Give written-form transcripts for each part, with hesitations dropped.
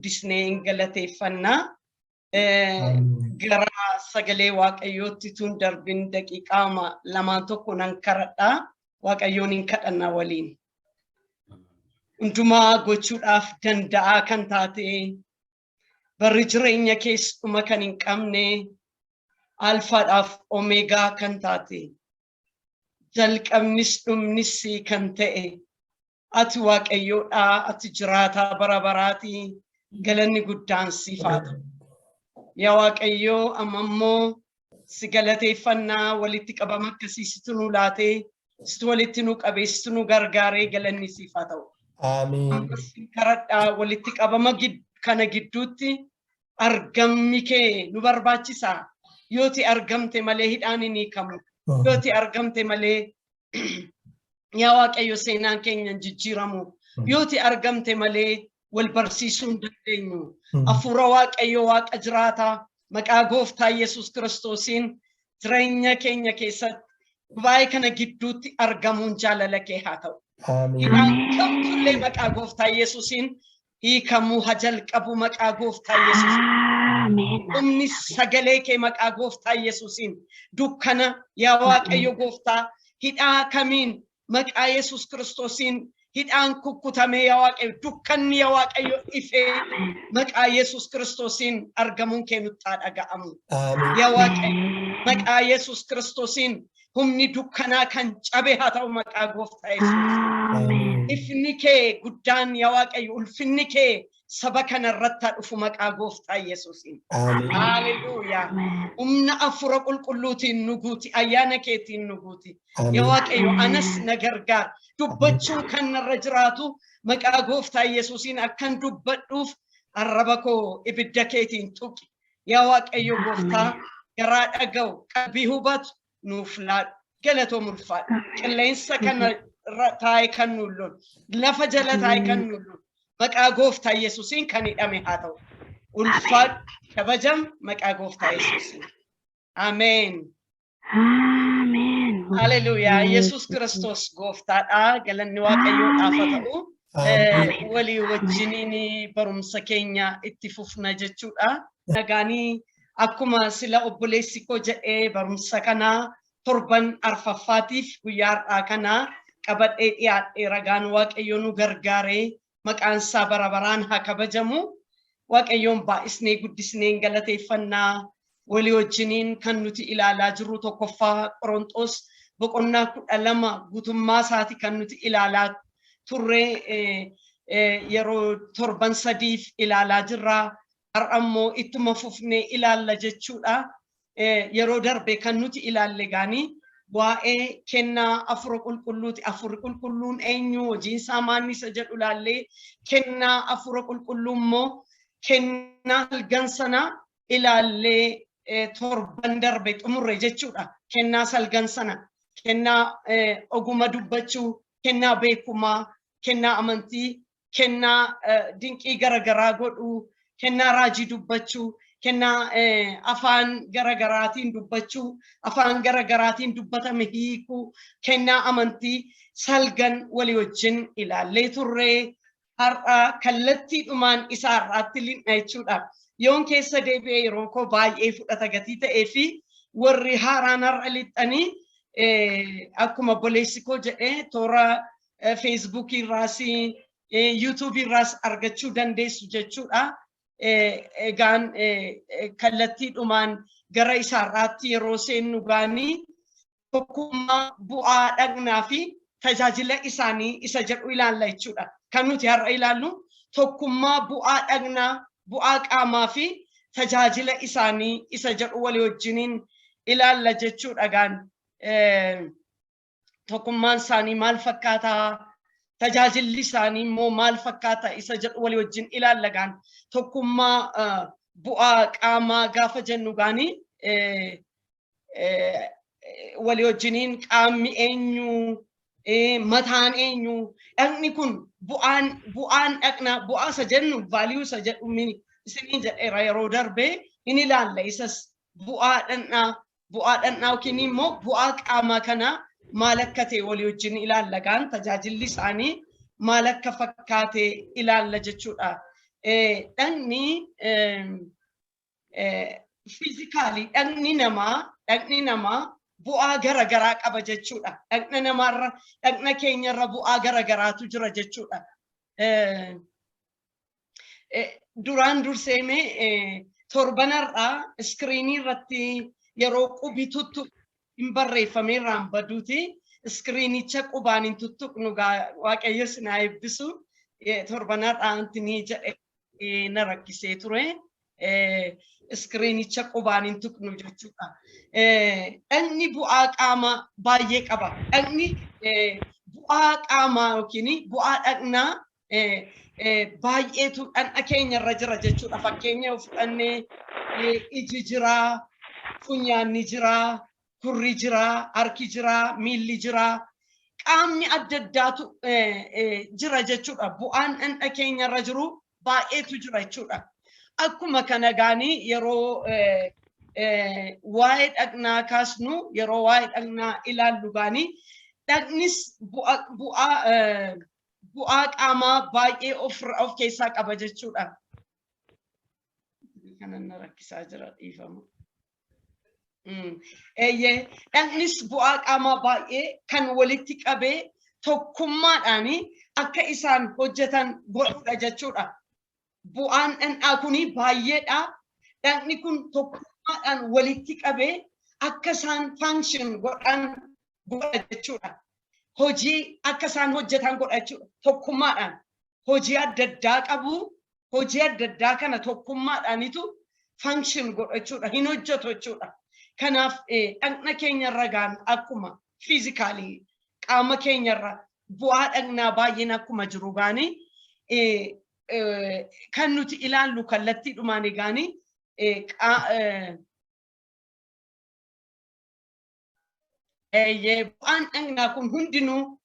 Guddisnee hin galateeffannaa. Gara sagalee Waaqayyootti tun darbin daqiiqaama lamaan tokko nan karadhaa. Waaqayyoon hin kadhannaa waliin. Hundumaa gochuudhaaf danda'aa kan taate, barri jireenya kees dhuma kan hin qabne, alfaadhaaf omeegaa kan taate, jalqabnis dhumnis kan ta'e, ati Waaqayyoodha, ati jiraataa bara baraati, galanni guddaan siif haa ta'u. Yaa Waaqayyoo, amma immoo si galateeffannaa. Walitti qabama akkasii situ nu laatee, situ walitti nu qabee, situ nu gargaaree, galanni siif haa ta'u. Amiin. Ammas karadhaa, walitti qabama kana gidduutti argamni kee nu barbaachisa. Yooti argamte malee hidhaan hin hiikamu. Yooti argamte malee, yaa Waaqayyo, seenaan keenya hin jijjiiramu. Yooti argamte malee wal barsiisuu hin dandeenyu. Hafuura Waaqayyo Waaqa jiraataa, maqaa Gooftaa Yesuus Kiristoosiin jireenya keenya keessatti baay'ee kana gidduutti argamuun jaalala kee haa ta'u. Amiin. Hidhaan kamtullee maqaa Gooftaa Yesuusiin hiikamuu haa jalqabu maqaa Gooftaa Yesuus. Ameen. Humni sagalee kee maqaa Gooftaa Yesuusiin dukkana, yaa Waaqayyo Gooftaa, hidhaa kamiin maqaa Yesuus Kiristoosiin hidhaan kukkutamee, yaa Waaqayyo, dukkanni, yaa Waaqayyo, ifee maqaa Yesuus Kiristoosiin argamuun kee nutti haa dhaga'amu. Amiin. Yaa Waaqayyo, maqaa Yesuus Kiristoosiin humni dukkanaa kan cabe haa ta'u maqaa Gooftaa Yesuus. Ameen. Ifni kee guddaan, yaa Waaqayyo, ulfinni kee saba kana irratti haa dhufu maqaa Gooftaa Yesuusiin. Amiin. Haleluuyaa. Humna Hafuura Qulqulluutiin nu guuti, ayyaana keetiin nu guuti. Yaa Amiin. Waaqayyo, anas na gargaar. Dubbachuun kan narra jiraatu maqaa Gooftaa Yesuusiin akkan dubbadhuuf arraba koo ibidda keetiin tuqi. Yaa Waaqayyo Gooftaa, garaa dhaga'u, qalbii hubatu nuuf laadhu. Galatoom, ulfaadhu. Qilleensa kana irra taa'e kan nuun lolu, lafa jala taa'e kan nuun lolu, maqaa Gooftaa Yesuusiin kan hidhame haa ta'u. Ulfaadhu, kabajam maqaa Gooftaa Yesuusiin. Ameen. Ameen. Haleluuyaa. Yesuus Kiristoos Gooftaadha. Galanni Waaqayyoodhaaf haa ta'u. Amiin. Walii wajjiniin barumsa keenya itti fufna jechuudha. Nagaanii, akkuma sila obboleessi koo jedhee, barumsa kana torban arfaffaatiif guyyaa har'aa kana qabadhee dhiyaadhee, ragaan Waaqayyo nu gargaaree, maqaan isaa bara baraan haa kabajamu. Waaqayyoon baay'isnee guddisnee galateeffannaa. Walii wajjiniin kan nuti ilaalaa jirru Tokkoffaa Qoronxoos boqonnaa 12 guutummaa isaati kan nuti ilaalaa turre, yeroo torban 3f ilaalaa jirra. Har'a immoo ittuma fufnee ilaalla jechuudha. Yeroo darbe kan nuti ilaalle gaanii waa'ee kennaa Hafuura Qulqulluuti. Hafuurri Qulqulluun eenyu, hojiin isaa maanni isa jedhu ilaallee, kennaa Hafuura Qulqulluu immoo kennaa salgan sana ilaallee torban darbe xumurre jechuudha. Kennaa salgan sana, kennaa oguma dubbachuu, kennaa beekumaa, kennaa amantii, kennaa dinqii garaagaraa godhuu, kennaa raajii dubbachuu, kennaa afaan garagaraatiin dubbachuu, afaan garagaraatiin dubbatame hiikuu, kennaa amantii salgan walii wajjin ilaallee turre. Har'a kallattiidhumaan isa har'aatti linna jechuudha. Yoon keessa deebi'ee yeroo koo baay'ee fudhata gatii ta'ee fi warri haaraan har'a lixxanii, akkuma obboleessi koo jedhee, toora Feesbuukii irraas Yuutuubii irraas argachuu dandeessu jechuudha. Egaan kallattiidhumaan gara isa har'aatti yeroo seennu gaanii, tokkummaa bu'aa dhagnaa fi tajaajila isaanii isa jedhu ilaalla jechuudha. Kan nuti har'a ilaallu tokkummaa bu'aa dhagnaa, bu'aa qaamaa fi tajaajila isaanii isa jedhu walii wajjiniin ilaalla jechuudha gaan. Tokkummaan isaanii maal fakkaataa? Tajaajilli isaanii immoo maal fakkaata isa jedhu walii wajjin ilaalla gaan. Tokkummaa bu'aa qaamaa gaafa jennu gaanii, walii wajjiniin qaamni eenyu, mataan eenyu, dhaqni kun bu'aan dhaqnaa, bu'aa isa jennu, value isa jedhu isiniin jedheera yeroo darbe, hin ilaalla isas. Bu'aa dhaqnaa yookiin immoo bu'aa qaamaa kana maal akka ta'e walii wajjin ilaalla gaan, tajaajilli isaanii maal akka fakkaate ilaalla jechuudha. Dhagni physically dhagni namaa bu'aa gara garaa qaba jechuudha. Dhagna namaarra, dhagna keenyarra bu'aa gara garaatu jira jechuudha. Duraan durseemee torbanarraa screenii irratti yeroo qubi tuttu hin barreeffamee irraan baduuti. Screenicha qubaan hin tuttuqnu, Waaqayyo sinaa eebbisu. Torbanarraa wanti ni jedhe na rakkisee ture. Screenicha qubaan hin tuqnu jechuudha. Dhagni bu'aa qaamaa baay'ee qaba. Dhagni bu'aa qaamaa yookiin bu'aa dhagnaa baay'eetu dhagna keenyarra jira jechuudha. Fakkeenya yoo fudhannee, iji jiraa, funyaanni jiraa, gurri jiraa, harki jiraa, miilli jiraa. Qaamni adda addaatu jira jechuudha. Bu'aan dhagna keenyarra jiru baay'eetu jira jechuudha. Akkuma kana gaanii yeroo waa'ee dhagnaa kaasnu, yeroo waa'ee dhagnaa ilaallu gaanii, dhagnis bu'aa qaamaa baay'ee of keessaa qaba jechuudha. Kanan na rakkisaa jira, dhiifama. Eeyyee, dhagnis bu'aa qaamaa baay'ee kan walitti qabee tokkummaadhaan akka isaan hojjetan godhudha jechuudha. Bu'aan dhagnaa kuni baay'eedha. Dhagni kun tokkummaadhaan walitti qabee akka isaan function godhan godha jechuudha. Hojii akka isaan hojjetan godha jechuudha. Tokkummaadhaan hojii adda addaa qabu. Hojii adda addaa kana tokkummaadhaanitu function godha jechuudha. Hin hojjetu jechuudha. Kanaaf dhagna keenyarra gaan akkuma physically qaama keenyarra bu'aa dhagnaa baay'een akkuma jiru gaanii, kan nuti ilaallu kallattiidhumaan gaanii bu'aan dhagnaa kun hundinuu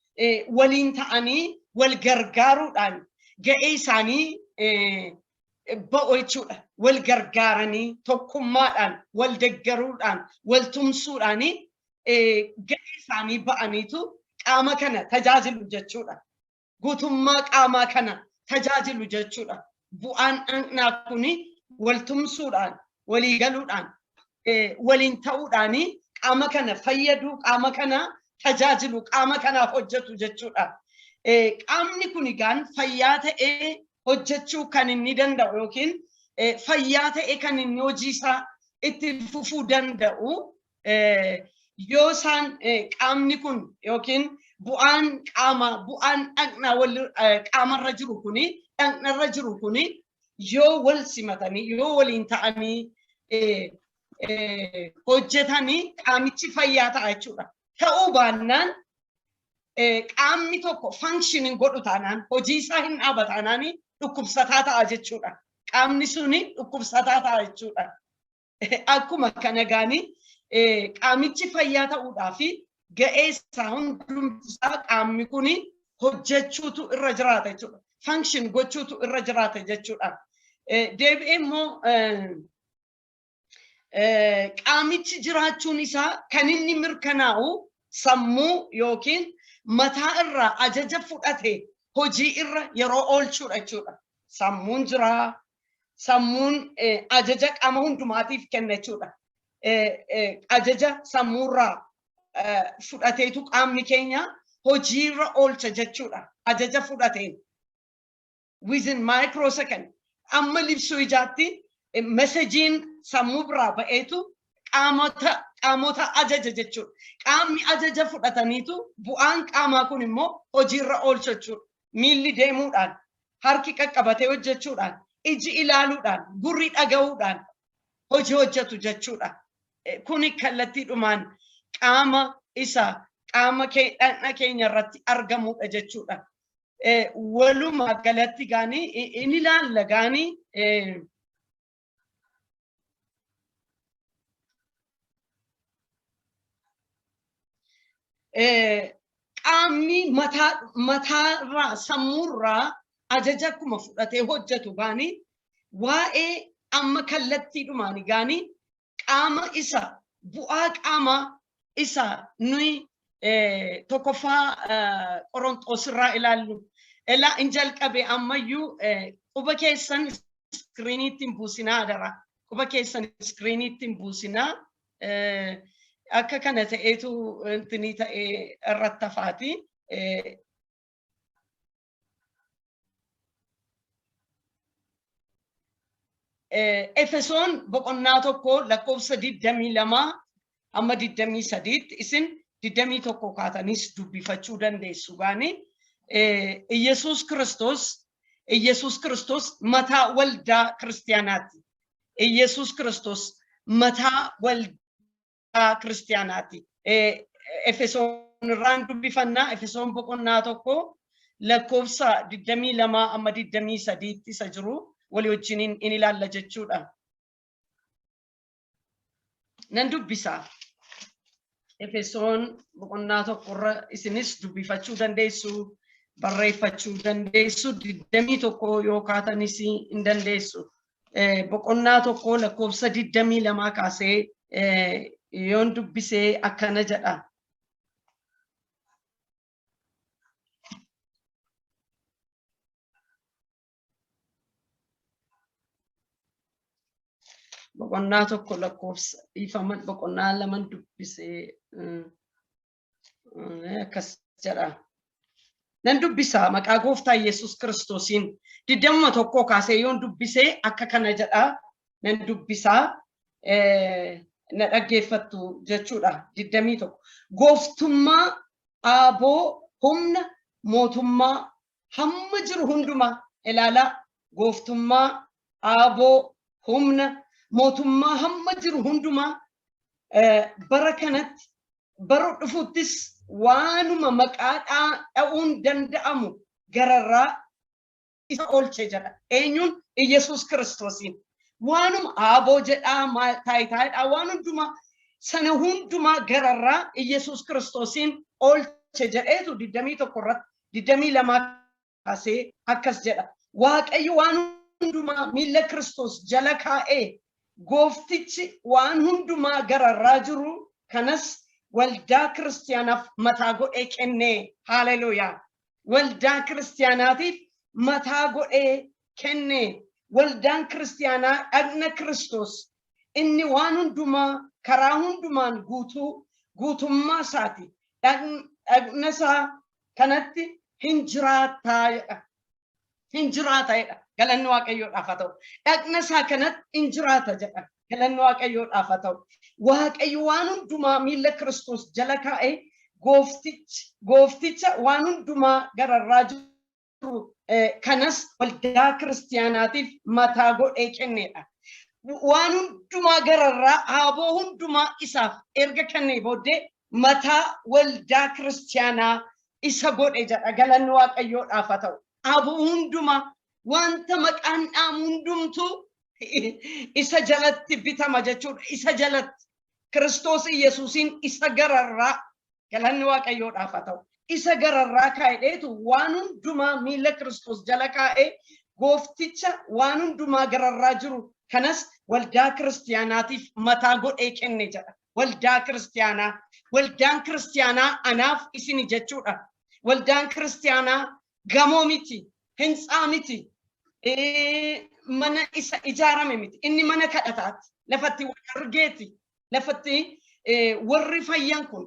waliin ta'anii wal gargaaruudhaan ga'ee isaanii ba'u jechuudha. Wal gargaaranii, tokkummaadhaan, wal deeggaruudhaan, wal tumsuudhaan ga'ee isaanii ba'aniitu qaama kana tajaajilu jechuudha. Guutummaa qaamaa kana tajaajilu jechuudha. Bu'aan dhagnaa kuni wal tumsuudhaan, walii galuudhaan, waliin ta'uudhaan qaama kana fayyadu, qaama kana tajaajilu, qaama kanaaf hojjetu jechuudha. Qaamni kun egaan fayyaa ta'ee hojjechuu kan inni danda'u yookiin fayyaa ta'ee kan inni hojii isaa itti fufuu danda'u yoo isaan qaamni kun yookiin bu'aan qaama, bu'aan dhagnaa wal qaamarra jiru kuni, dhagnarra jiru kuni yoo wal simatanii, yoo waliin ta'anii hojjetanii, qaamichi fayyaa ta'a jechuudha. Ta'uu baannaan, qaamni tokko function hin godhu taanaan, hojii isaa hin dhaaba taanaan, dhukkubsataa ta'a jechuudha. Qaamni suni dhukkubsataa ta'a jechuudha. Akkuma kana gaanii qaamichi fayyaa ta'uudhaa fi ga'ee isaa hundumtisaa qaamni kuni hojjechuutu irra jiraata jechuudha. Function gochuutu irra jiraata jechuudha. Deebi'ee immoo qaamichi jiraachuun isaa kan inni mirkanaa'u sammuu yookiin mataa irraa ajaja fudhate hojii irra yeroo oolchuudha jechuudha. Sammuun jiraa, sammuun ajaja qaama hundumaatiif kenna jechuudha. Ajaja sammuurraa fudhateetu qaamni keenya hojiirra oolcha jechuudha. Ajaja fudhateen. Within microsecond, amma libsuu ijaatti, messageiin sammuu biraa ba'eetu qaamota ajaja jechuudha. Qaamni ajaja fudhataniitu bu'aan qaamaa kun immoo hojiirra oolcha jechuudha. Miilli deemuudhaan, harki qaqqabatee hojjechuudhaan, iji ilaaluudhaan, gurri dhaga'uudhaan hojii hojjetu jechuudha. Kuni kallattiidhumaan qaama isa qaama dhaqna keenya irratti argamudha jechuudha. Walumaa galatti gaanii inni ilaalla gaanii qaamni mataa mataarraa, sammuurraa ajaja akkuma fudhatee hojjetu gaanii, waa'ee amma kallattiidhumaan gaanii qaama isa bu'aa qaamaa isa nuyi tokkoffaa Qoronxoos irraa ilaallu. Ilaa, in jalqabe ammayyuu. Quba keessan iskiriiniitti hin buusinaa adara. Quba keessan iskiriiniitti hin buusinaa. Akka kana ta'eetu intinii ta'ee irratti hafaati. Efesoon boqonnaa 1 lakkoofsa 22 hamma 23tti, isin 21 kaatanis dubbifachuu dandeessu gaani. Iyyasuus Kiristoos mataa waldaa kiristiyaanaati. Iyyasuus Kiristoos mataa waldaa kiristiyaanaati. Efesoon irraan dubbifannaa. Efesoon boqonnaa 1 lakkoofsa 22 amma 23tti isa jiru walii wajjiniin in ilaalla jechuudha. Nan dubbisa. Efesoon boqonnaa 1rra isinis dubbifachuu dandeessu, barreeffachuu dandeessu, 21 yoo kaatanis hin dandeessu. Boqonnaa 1 lakkoofsa 22 kaasee yoon dubbisee akkana jedha. Boqonnaa 1 lakkoofsa, dhiifama, boqonnaa 2 dubbisee, akkas jedha. Nan dubbisa maqaa gooftaa Yesuus Kiristoosiin. 21 kaasee yoon dubbisee akka kana jedha. Nan dubbisaa, na dhaggeeffattu jechuudha. 21. Gooftummaa, aaboo, humna, mootummaa hamma jiru hundumaa ilaalaa. Gooftummaa, aaboo, humna, mootummaa hamma jiru hundumaa bara kanatti, bara dhufuttis waanuma maqaa dha'uun danda'amu gararraa isa oolche jedha. Eenyuun? Iyyasuus Kiristoosiin. Waanuma aaboo jedhaa, taayitaadhaa, waan hundumaa sana hundumaa gararraa Iyyasuus Kiristoosiin oolche jedheetu 21 irratti, 22 kaasee akkas jedha. Waaqayyo waan hundumaa miilla Kiristoos jala kaa'ee gooftichi waan hundumaa gararraa jiru kanas waldaa kiristiyaanaaf mataa godhee kennee. Haaleluuyaa. Waldaa kiristiyaanaatiif mataa godhee kennee. Waldaan kiristiyaanaa dhagna Kiristoos inni waan hundumaa karaa hundumaan guutuu guutummaa isaati. Dhagna isaa kanatti hin jiraataa jedha. Hin jiraata jedha. Galanni Waaqayyoodhaaf haa ta'u. Dhagna isaa kanatti hin jiraata jedha. Galanni Waaqayyoodhaaf haa ta'u. Waaqayyo waan hundumaa miilla Kiristoos jala kaa'ee goofticha waan hundumaa gararraa jiru kanas waldaa kiristiyaanaatiif mataa godhee kennedha. Waan hundumaa gararraa, aaboo hundumaa isaaf erga kennee booddee mataa waldaa kiristiyaanaa isa godhe jedha. Galanni Waaqayyoodhaaf haa ta'u. Aaboo hundumaa, wanta maqaan dhaamu hundumtuu isa jalatti bitama jechuudha. Isa jalatti Kiristoos Iyesuusiin isa gararraa, galanni Waaqayyoodhaaf haa ta'u. Isa gararraa kaa'eetu waan hundumaa miilla Kiristoos jala kaa'ee goofticha waan hundumaa gararraa jiru kanas waldaa kiristiyaanaatiif mataa godhee kenne jedha. Waldaa kiristiyaanaa. Waldaan kiristiyaanaa anaaf isini jechuudha. Waldaan kiristiyaanaa gamoo miti, hintsaa miti, mana isa ijaarame miti. Inni mana kadhataati. Lafatti wal argeeti. Lafatti warri fayyan kun,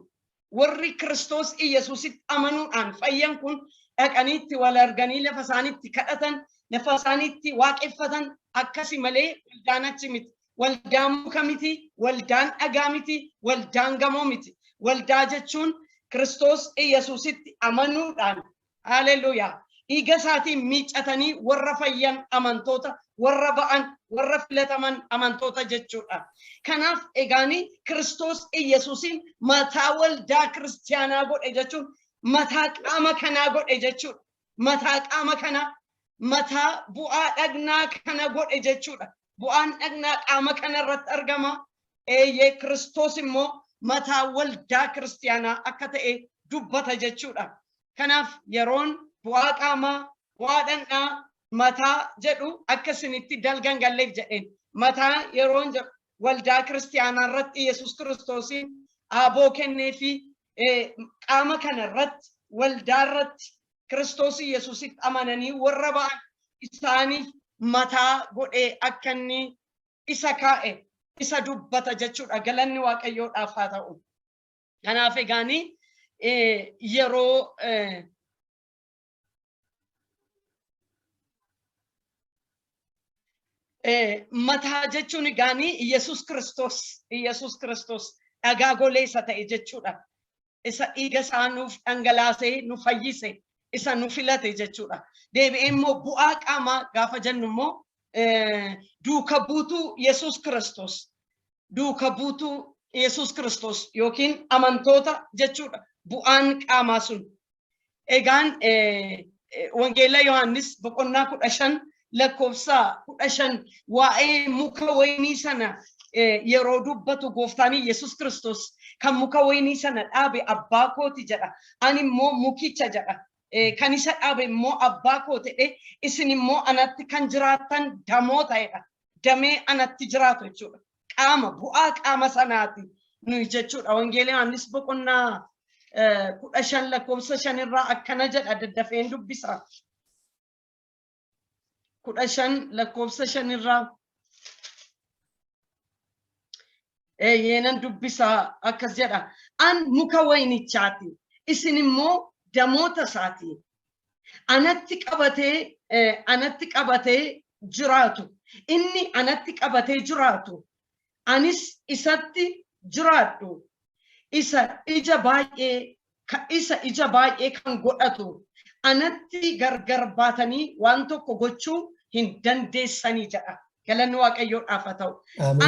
warri Kiristoos Iyesuusitti amanuudhaan fayyan kun dhaqanii itti wal arganii lafa isaaniitti kadhatan, lafa isaaniitti waaqeffatan, akkasi malee waldaan achi miti. Waldaan muka miti, waldaan dhagaa miti, waldaan gamoo miti. Waldaa jechuun Kiristoos Iyesuusitti amanuudhaan, haleluuyaa, dhiiga isaatiin miiccatanii warra fayyan amantoota, warra ba'an, warra filataman amantoota jechuudha. Kanaaf egaani Kiristoos Iyesuusiin mataa waldaa kiristiyaanaa godhe jechuun mataa qaama kanaa godhe jechuudha. Mataa qaama kanaa, mataa bu'aa dhagnaa kana godhe jechuudha. Bu'aan dhagnaa qaama kana irratti argama. Eeyyee, Kiristoos immoo mataa waldaa kiristiyaanaa akka ta'e dubbata jechuudha. Kanaaf yeroon bu'aa qaamaa, bu'aa dhaqnaa, mataa jedhu akka isinitti dalgan galleef jedheen. Mataa yeroon jedhu waldaa kiristiyaanaa irratti Yesuus Kiristoosiin aaboo kennee fi qaama kana irratti, waldaa irratti Kiristoos Yesuusitti amananii warra ba'an isaaniif Mataa godhee akka inni isa kaa'e isa dubbata jechuudha. Galanni Waaqayyoodhaaf haa ta'u. Kanaaf egaanii yeroo mataa jechuun egaanii Iyyasuus Kiristoos, Iyyasuus Kiristoos dhagaa golee isa ta'e jechuudha. Isa dhiiga isaa nuuf dhangalaasee nu fayyise, isa nu filate jechuudha. Deebi'ee immoo bu'aa qaamaa gaafa jennu immoo duuka buutuu Yesuus Kiristoos, duuka buutuu Yesuus Kiristoos yookiin amantoota jechuudha bu'aan qaamaa sun. Egaan Wangeela Yohaannis boqonnaa 15 lakkoofsa 15 waa'ee muka wayinii sana yeroo dubbatu, gooftaan Yesuus Kiristoos kan muka wayinii sana dhaabe abbaa kooti jedha. Ani immoo mukicha jedha. Kan isa dhaabe immoo abbaa koo ta'e, isin immoo anatti kan jiraattan damoota jedha. Damee anatti jiraatu jechuudha. Qaama, bu'aa qaama sanaati nuyi jechuudha. Wangeela Yohaannis boqonnaa 15 lakkoofsa 5 irraa akkana jedha, daddafeen dubbisa. 15 lakkoofsa 5 irraa. Eeyyeenan dubbisa, akkas jedha. An muka wayinichaati. Isin immoo damoota isaati. Anatti qabatee jiraatu. Inni anatti qabatee jiraatu. Anis isatti jiraadhu. Isa ija baay'ee kan godhatu. Anatti gargar baatanii waan tokko gochuu hin dandeessanii jedha. Galanni Waaqayyoodhaaf haa ta'u.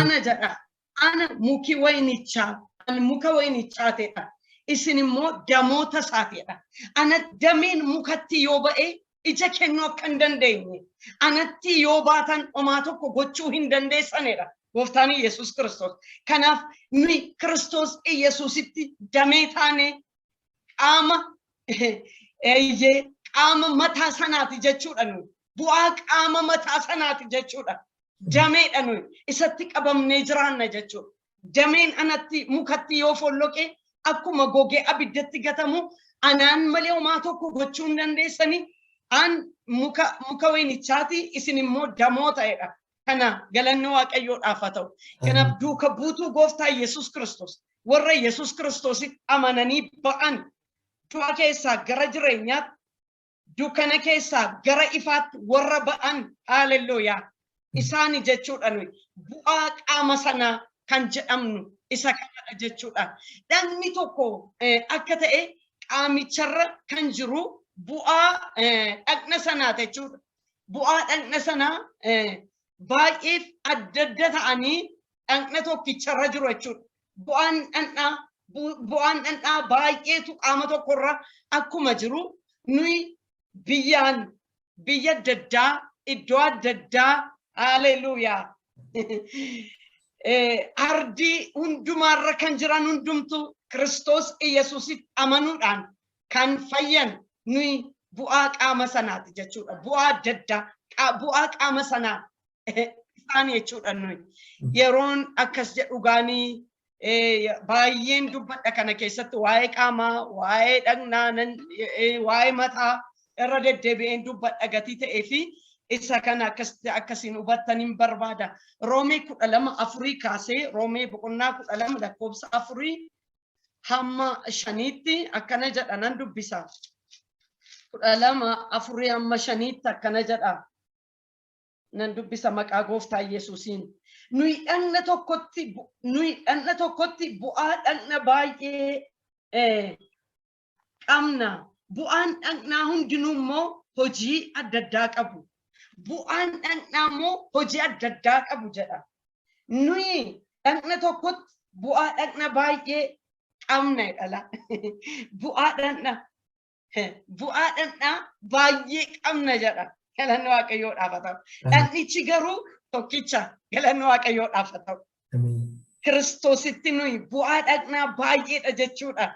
Ana jedha. Ana muki wayinichaa. Ani muka wayinichaa ta'edha. Isin immoo damoota isaatiidha. Ana dameen mukatti yoo ba'e ija kennuu akka hin dandeenye, anatti yoo baatan homaa tokko gochuu hin dandeessanidha. Gooftaan Yesuus Kiristoos. Kanaaf nuyi Kiristoos Yesuusitti damee taane qaama, eeyyee, qaama mataa sanaati jechuudha nuyi. Bu'aa qaama mataa sanaati jechuudha. Dameedha nuyi. Isatti qabamnee jiraanna jechuudha. Dameen anatti mukatti yoo folloqe akkuma gogee abiddatti gatamu, anaan malee homaa tokko gochuu hin dandeessanii. An muka wayinichaati, isin immoo damoota jedha. Kana galanni Waaqayyoodhaaf haa ta'u. Kanaaf duuka buutuu gooftaa Yesuus Kiristoos, warra Yesuus Kiristoositti amananii ba'an, du'a keessaa gara jireenyaatti, dukkana keessaa gara ifaatti warra ba'an, haalelluuyaa, isaani jechuudha. Nuyi bu'aa qaama sanaa kan jedhamnu isa kanadha jechuudha. Dhagni tokko akka ta'e qaamicharra kan jiru bu'aa dhagna sanaati jechuudha. Bu'aa dhagna sanaa baay'eef adda adda ta'anii dhagna tokkicharra jiru jechuudha. Bu'aan dhaqnaa baay'eetu qaama tokkorra akkuma jiru, nuyi biyyaan biyya adda addaa, iddoo adda addaa, haleluuyaa, ardii hundumaarra kan jiran hundumtu Kiristoos Iyesuusitti amanuudhaan kan fayyan, nuyi bu'aa qaama sanaati jechuudha. Bu'aa adda addaa, bu'aa qaama sanaa isaan jechuudha nuyi. Yeroon akkas jedhu gaanii baay'een dubbadha kana keessatti waa'ee qaamaa, waa'ee dhagnaa, waa'ee mataa irra deddeebi'een dubbadha gatii ta'ee fi isa kana akkasiin hubattaniin barbaada. Roomee 12:4 kaasee, Roomee boqonnaa 12 lakkoofsa 4 hamma 5tti akkana jedha, nan dubbisa. 12:4 hamma 5tti akkana jedha. Nan dubbisa maqaa gooftaa Yesuusiin. Nuyi dhagna tokkotti bu'aa dhagna baay'ee qabna. Bu'aan dhagnaa hundinuu immoo hojii adda addaa qabu. Bu'aan dhagnaa immoo hojii adda addaa qabu jedha. Nuyi dhagna tokkotti bu'aa dhagna baay'ee qabna jedha. Bu'aa dhagnaa baay'ee qabna jedha. Galanni Waaqayyoodhaaf haa ta'u. Dhagnichi garuu tokkicha. Galanni Waaqayyoodhaaf haa ta'u. Kiristoositti nuyi bu'aa dhagnaa baay'eedha jechuudha.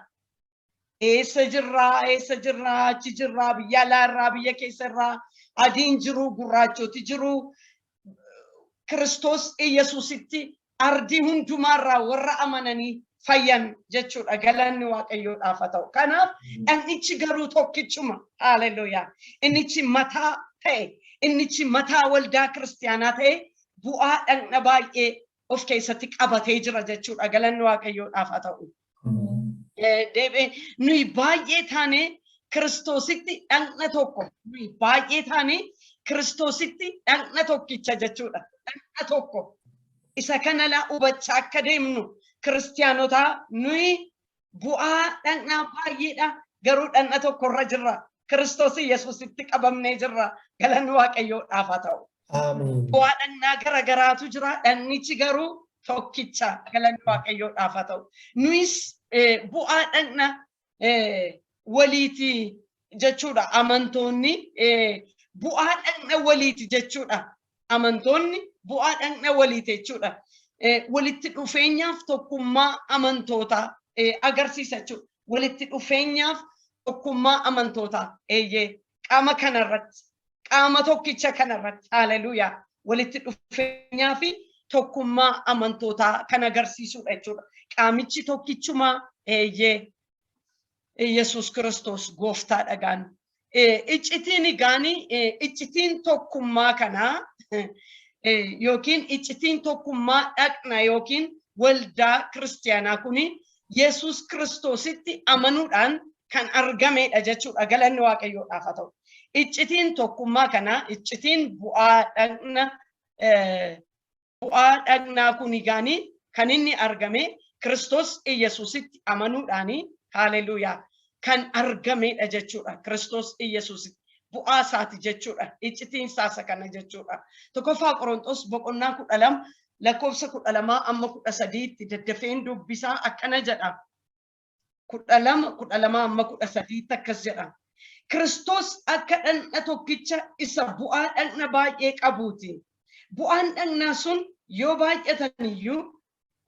Eessa jirraa, eessa jirraa, achi jirraa, biyya alaarraa, biyya keessarraa, adiin jiru, gurraachoti jiru. Kiristoos Iyesuusitti ardii hundumaarraa warra amananii fayyan jechuudha. Galanni Waaqayyoodhaaf haa ta'u. Kanaaf dhagnichi garuu tokkichuma. Haaleluyyaa. Innichi mataa ta'e, Innichi mataa waldaa kiristiyaanaa ta'e bu'aa dhaqna baay'ee of keessatti qabatee jira jechuudha. Galanni Waaqayyoodhaaf haa ta'u. Deebi'ee nuyi baay'ee taane Kiristoositti dhaqna tokko. Nuyi baay'ee taane Kiristoositti dhaqna tokkicha jechuudha. Dhaqna tokko. Isa kana laa hubachaa akka deemnu kiristiyaanotaa, nuyi bu'aa dhaqnaa baay'eedha. Garuu dhaqna tokkorra jirra. Kiristoos Yesuusitti qabamnee jirra. Galanni Waaqayyoodhaaf haa ta'u. Ameen. Bu'aa dhaqnaa garagaraatu jira. Dhaqnichi garuu tokkicha. Galanni Waaqayyoodhaaf haa ta'u. Nuyis bu'aa dhaqna waliiti jechuudha. Amantoonni bu'aa dhaqna waliiti jechuudha. Amantoonni bu'aa dhaqna waliiti jechuudha. Walitti dhufeenyaaf tokkummaa amantootaa agarsiisa jechuudha. Walitti dhufeenyaaf tokkummaa amantootaa, eeyyee, qaama kanarratti, qaama tokkicha kanarratti, haleluuyaa, walitti dhufeenyaa fi tokkummaa amantootaa kan agarsiisudha jechuudha. Qaamichi tokkichumaa, eeyyee, Yesuus Kiristoos gooftaa dhagaan. Iccitiin egaanii, iccitiin tokkummaa kanaa yookiin iccitiin tokkummaa dhaqna yookiin waldaa kiristiyaanaa kuni Yesuus Kiristoositti amanuudhaan kan argamedha jechuudha. Galanni Waaqayyoodhaaf haa ta'u. Iccitiin tokkummaa kanaa, iccitiin bu'aa dhaqnaa kun egaanii kan inni argame Kiristoos Iyesuusitti amanuudhaani, haleluuyaa, kan argamedha jechuudha. Kiristoos Iyesuusitti bu'aa isaati jechuudha. Iccitiin isaa isa kana jechuudha. 1ffaa Qorontos boqonnaa 12 lakkoofsa 12 amma 13tti daddafeen dubbisaa, akkana jedha. 12, 12 amma 13tti akkas jedha. Kiristoos akka dhaqna tokkicha isa bu'aa dhaqna baay'ee qabuuti. Bu'aan dhaqnaa sun yoo baay'atan iyyuu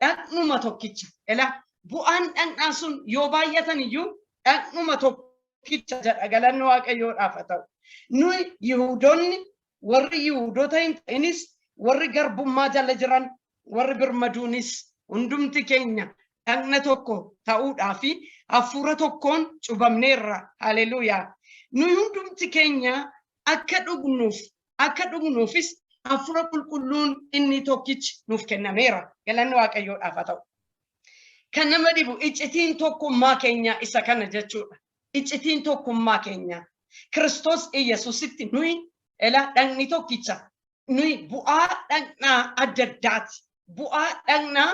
dhaqnuma tokkicha. Ela, bu'aan dhaqnaa sun yoo baay'atan iyyuu dhaqnuma tokkicha jedha. Galanni Waaqayyoodhaaf haa ta'u. Nuyi Yihuudoonni, warri Yihuudoota hin ta'inis, warri garbummaa jala jiran, warri birmaduunis hundumti keenya dhaqna tokko ta'uudhaa fi hafuura tokkoon cubamneerra. Haleluuyaa. Nuyi hundumti keenya akka dhugnuufis hafuura qulqulluun inni tokkichi nuuf kennameera. Galanni Waaqayyoodhaaf haa ta'u. Kan nama dhibu iccitiin tokkummaa keenya isa kana jechuudha. Iccitiin tokkummaa keenya. Kiristoos Iyesuusitti nuyi, ela, dhaqni tokkicha. Nuyi bu'aa dhaqnaa adda addaati. Bu'aa dhaqnaa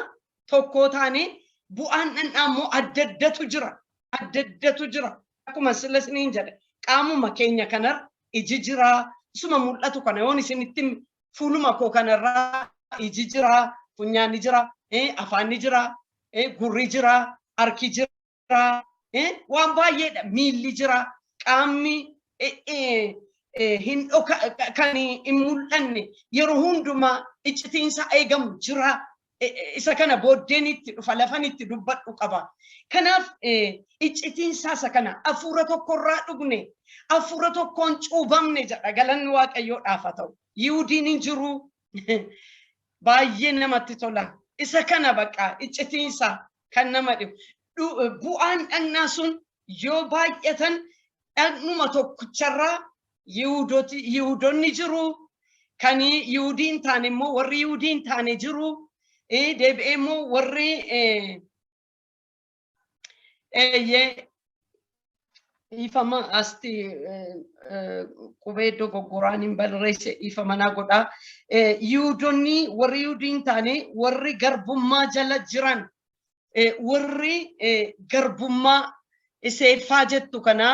tokkoo taanee bu'aan dhaqnaa immoo adda addatu jira. Adda addatu jira. Akkuma sila isiniin jedhe, qaamuma keenya kanarra iji jira. Isuma mul'atu kana yoon isinitti fuuluma koo kanarraa iji jira, funyaanni jira, afaanni jira, gurri jira, harki jira, waan baay'eedha. Miilli jira, qaamni hin dhoka kan hin mul'anne yeroo hundumaa iccitiinsa eegamu jira. Isa kana booddeen itti dhufa, lafan itti dubbadhu qaba. Kanaaf iccitiinsaa isa kana, hafuura tokkorraa dhugne, hafuura tokkoon cuubamne jedha. Galanni Waaqayyoodhaaf haa ta'u. Yihudiin hin jiru. Baay'ee namatti tola. Isa kana bakka iccitiinsaa kan nama dhibu. Bu'aan dhaqnaa sun yoo baay'atan dhaqnuma tokkicharraa Yihudoonni jiru. Kan Yihudii hin taane immoo, warri Yihudii hin taane jiru. Deebi'ee immoo warri eeyyee, dhiifama, asti qubee dogoggoraan hin barreesse, dhiifama naa godhaa. Yihudoonni, warri Yihudii hin taane, warri garbummaa jala jiran, warri garbummaa seeffaa jettu kana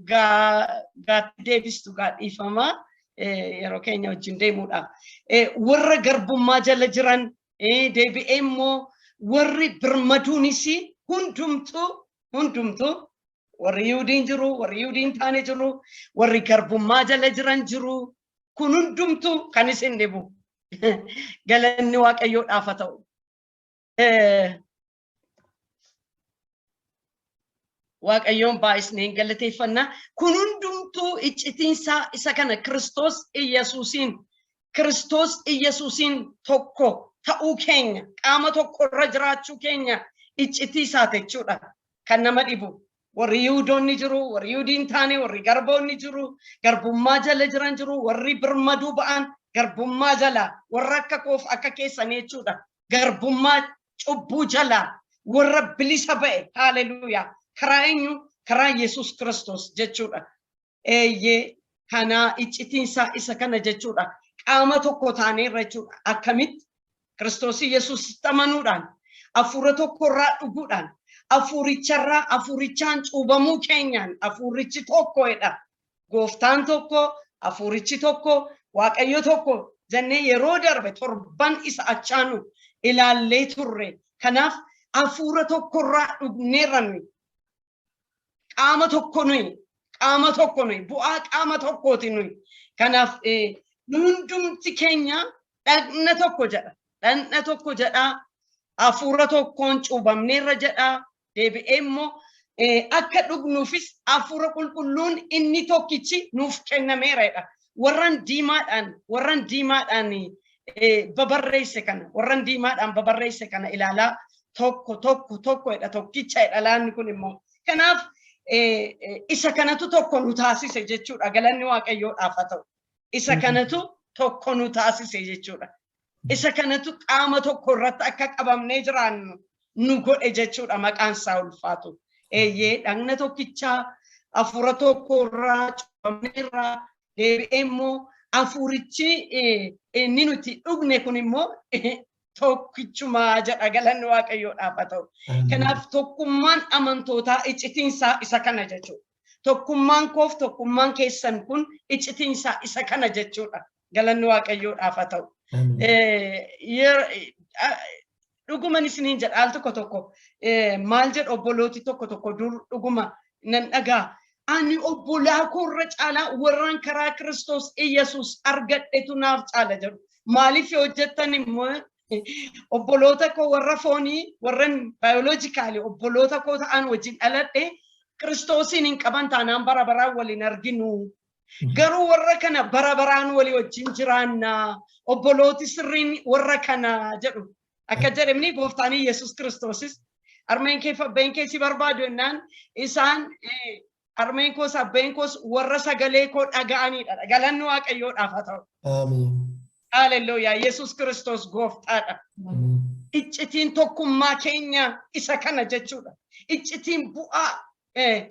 gaatti deebistu gaa, dhiifama, yeroo keenya wajjin deemuudhaaf. Warra garbummaa jala jiran, deebi'ee immoo warri birmaduunis hundumtuu, warri Yihudiin jiru, warri Yihudii hin taane jiru, warri garbummaa jala jiran jiru. Kun hundumtuu kan isin dhibu. Galanni Waaqayyoodhaaf haa ta'u. Waaqayyoon baay'isnee galateeffannaa. Kun hundumtuu iccitiinsaa isa kana, Kiristoos Iyyasuusiin tokko ta'uu keenya, qaama tokko irra jiraachuu keenya iccitii isaati jechuudha kan nama dhibu. Warri Yihudoonni jiru, warri Yihudii hin taane, warri garboonni jiru, garbummaa jala jiran jiru, warri birmaduu ba'an garbummaa jala, warra akka koof akka keessanii jechuudha. Garbummaa cubbuu jala warra bilisa ba'e, haaleluyyaa. Karaa eenyu? Karaa Yesuus Kiristoos jechuudha. Eeyyee, kanaa iccitiinsaa isa kana jechuudha. Qaama tokko taaneerra jechuudha. Akkamitti? Kiristoos Yesuusitti amanuudhaan, hafuura tokkorraa dhuguudhaan, hafuuricharraa hafuurichaan cuubamuu keenyaan hafuurichi tokkodha. Gooftaan tokko, hafuurichi tokko, Waaqayyo tokko jennee yeroo darbe torban isa achaanu ilaallee turre. Kanaaf hafuura tokkorraa dhugneerra nuyi. Qaama tokko nuyi. Qaama tokko nuyi. Bu'aa qaama tokkooti nuyi. Kanaaf nu hundumti keenya dhagna tokko jedha. Dhagna tokko jedha. Hafuura tokkoon cuubamneerra jedha. Deebi'ee immoo akka dhugnuufis hafuura qulqulluun inni tokkichi nuuf kennameera jedha. Warran diimaadhaan babarreesse kana, warran diimaadhaan babarreesse kana ilaalaa, tokko tokko tokko jedha, tokkicha jedha laanni kun immoo. Kanaaf isa kanatu tokko nu taasise jechuudha. Galanni Waaqayyoodhaaf haa ta'u. Isa kanatu tokko nu taasise jechuudha. Isa kanatu qaama tokko irratti akka qabamnee jiraannu nu godhe jechuudha, maqaan isaa ulfaatu. Eeyyee, dhagna tokkichaa, hafuura tokko irraa cuuphamneerraa, deebi'ee immoo hafuurichi inni nuti dhugne kun immoo tokkichumaa jedha, galanni Waaqayyoodhaaf haa ta'u. Kanaaf tokkummaan amantootaa iccitiinsaa isa kana jechuudha. Tokkummaan koof tokkummaan keessan kun iccitiinsaa isa kana jechuudha. Galanni Waaqayyoodhaaf haa ta'u. Dhuguman isiniin jedha, al tokko tokko maal jedhu obbolooti tokko tokko dur dhuguma nan dhagaa. Ani obbolaa koorra caalaa warran karaa Kiristoos Iyyasuus argadhetu naaf caala jedhu. Maaliif yoo jettan immoo, obboloota koo warra foonii, warran biologically obboloota koo ta'an wajjin dhaladhe, Kiristoosiin hin qaban taanaan bara baraan waliin arginu. Garuu warra kana bara baraan walii wajjin jiraanna. Obbolooti sirriin warra kana jedhu. Akka jedhamni gooftaan Yesuus Kiristoosis armeen kee fi abbeen kee si barbaadu jennaan, isaan armeen koos abbeen koos warra sagalee koo dhaga'anidha. Galanni Waaqayyoodhaaf haa ta'u. Amiin. Haaleluyyaa. Yesuus Kiristoos gooftaadha. Iccitiin tokkummaa keenya isa kana jechuudha. Iccitiin bu'aa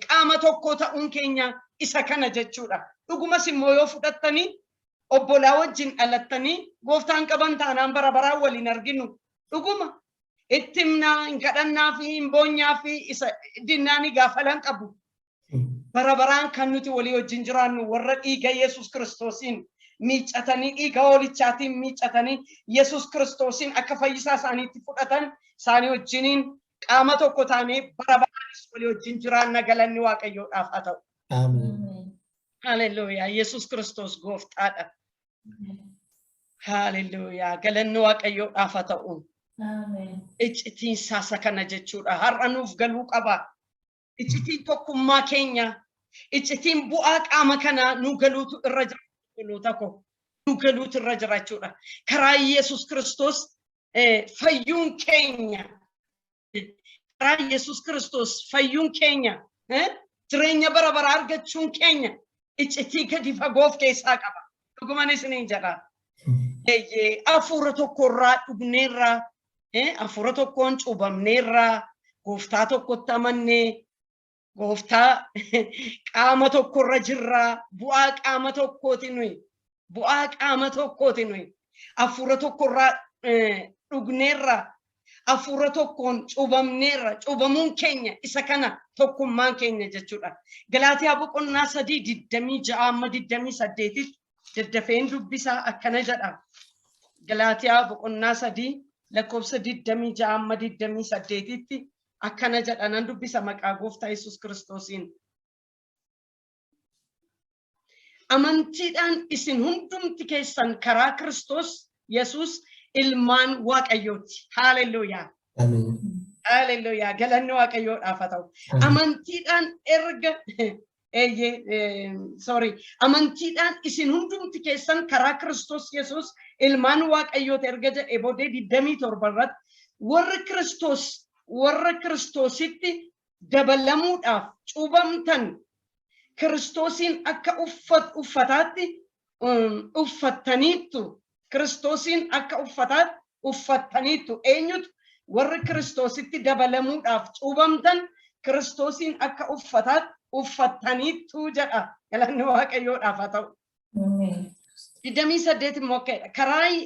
qaama tokko ta'uun keenya isa kana jechuudha. Dhugumas immoo yoo fudhattanii, obbolaa wajjin dhalattanii gooftaan qaban taanaan bara baraan waliin arginu. Dhuguma itti himnaa, hin kadhannaa fi hin boonyaa fi isa dinnaanii gaafalan qabu. Bara baraan kan nuti walii wajjin jiraannu warra dhiiga Yesuus Kiristoosiin miiccatanii, dhiiga hoolichaatiin miiccatanii, Yesuus Kiristoosiin akka fayyisaa isaaniitti fudhatan isaanii wajjiniin qaama tokko taanee bara baraanis walii wajjin jiraanna, galanni Waaqayyoodhaaf haa ta'u. Amiin. Haleluuyaa. Yesuus Kiristoos gooftaadha. Haleluuyaa. Galanni Waaqayyoodhaaf haa ta'u. Iccitiin isa kana jechuudha. Har'a nuuf galuu qaba. Iccitiin tokkummaa keenya, iccitiin bu'aa qaama kanaa nu galuutu irra jira. Obboloota koo, nu galuutu irra jira jechuudha. Karaa Yesuus Kiristoos fayyuun keenya, karaa Yesuus Kiristoos fayyuun keenya, jireenya bara baraa argachuun keenya iccitii gadi fagoo of keessaa qaba. Dhuguman isiniin jedha. Eeyyee, hafuura tokkorraa dhugneerraa, hafuura tokkoon cuubamneerraa, gooftaa tokkotti amannee, gooftaa qaama tokkorra jirraa, bu'aa qaama tokkooti nuyi. Bu'aa qaama tokkooti nuyi. Hafuura tokkorraa dhugneerra, hafuura tokkoon cuubamneerra. Cuubamuun keenya isa kana, tokkummaan keenya jechuudha. Galaatiyaa boqonnaa 3 26 amma 28tti daddafeen dubbisaa, akkana jedha. Galaatiyaa boqonnaa 3 lakkoofsa 26 amma 28tti akkana jedha, nan dubbisa maqaa gooftaa Yesuus Kiristoosiin. Amantiidhaan isin hundumti keessan karaa Kiristoos Yesuus ilmaan Waaqayyooti. Haaleluyyaa. Amiin. Haaleluyyaa. Galanni Waaqayyoodhaaf haa ta'u. Amantiidhaan erga, eeyyee, sorry, amantiidhaan isin hundumti keessan karaa Kiristoos Yesuus ilmaan Waaqayyooti erga jedhee booddee, 27 irratti warri Kiristoositti Dabalamuudhaaf cuubamtan Kiristoosiin akka uffataatti uffattaniittu. Kiristoosiin akka uffataatti uffattaniittu. Eenyutu? Warri Kiristoositti dabalamuudhaaf cuubamtan Kiristoosiin akka uffataatti uffattaniittu jedha. Galanni Waaqayyoodhaaf haa ta'u. 28 immoo akka jedha.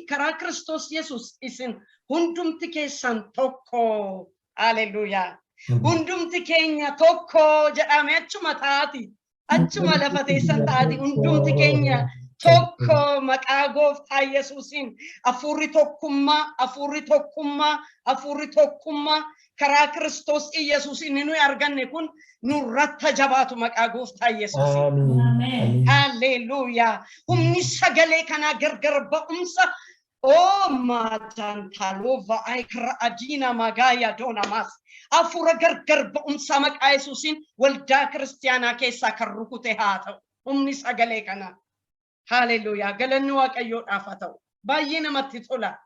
Karaa Kiristoos Yesuus isin hundumti keessan tokko. Haleluuyaa. Hundumti keenya tokko jedhame. Achuma taati. Achuma lafa teessan taati. Hundumti keenya tokko maqaa Gooftaa Yesuusiin. Hafuurri tokkummaa, hafuurri tokkummaa, hafuurri tokkummaa karaa Kiristoos Yesuus inni nuyi arganne kun nurratti jabaatu maqaa Gooftaa Yesuusiin. Ameen. Haleluuyaa. Humni sagalee kanaa gargar ba'umsa. Oh, majantalova aikra adina magaya donamas. Hafuura gargar ba'umsa maqaa Yesuusiin waldaa kiristiyaanaa keessaa kan rukute haa ta'u. Humni sagalee kanaa. Haleluuyaa. Galanni Waaqayyoodhaaf haa ta'u. Baay'ee namatti tola.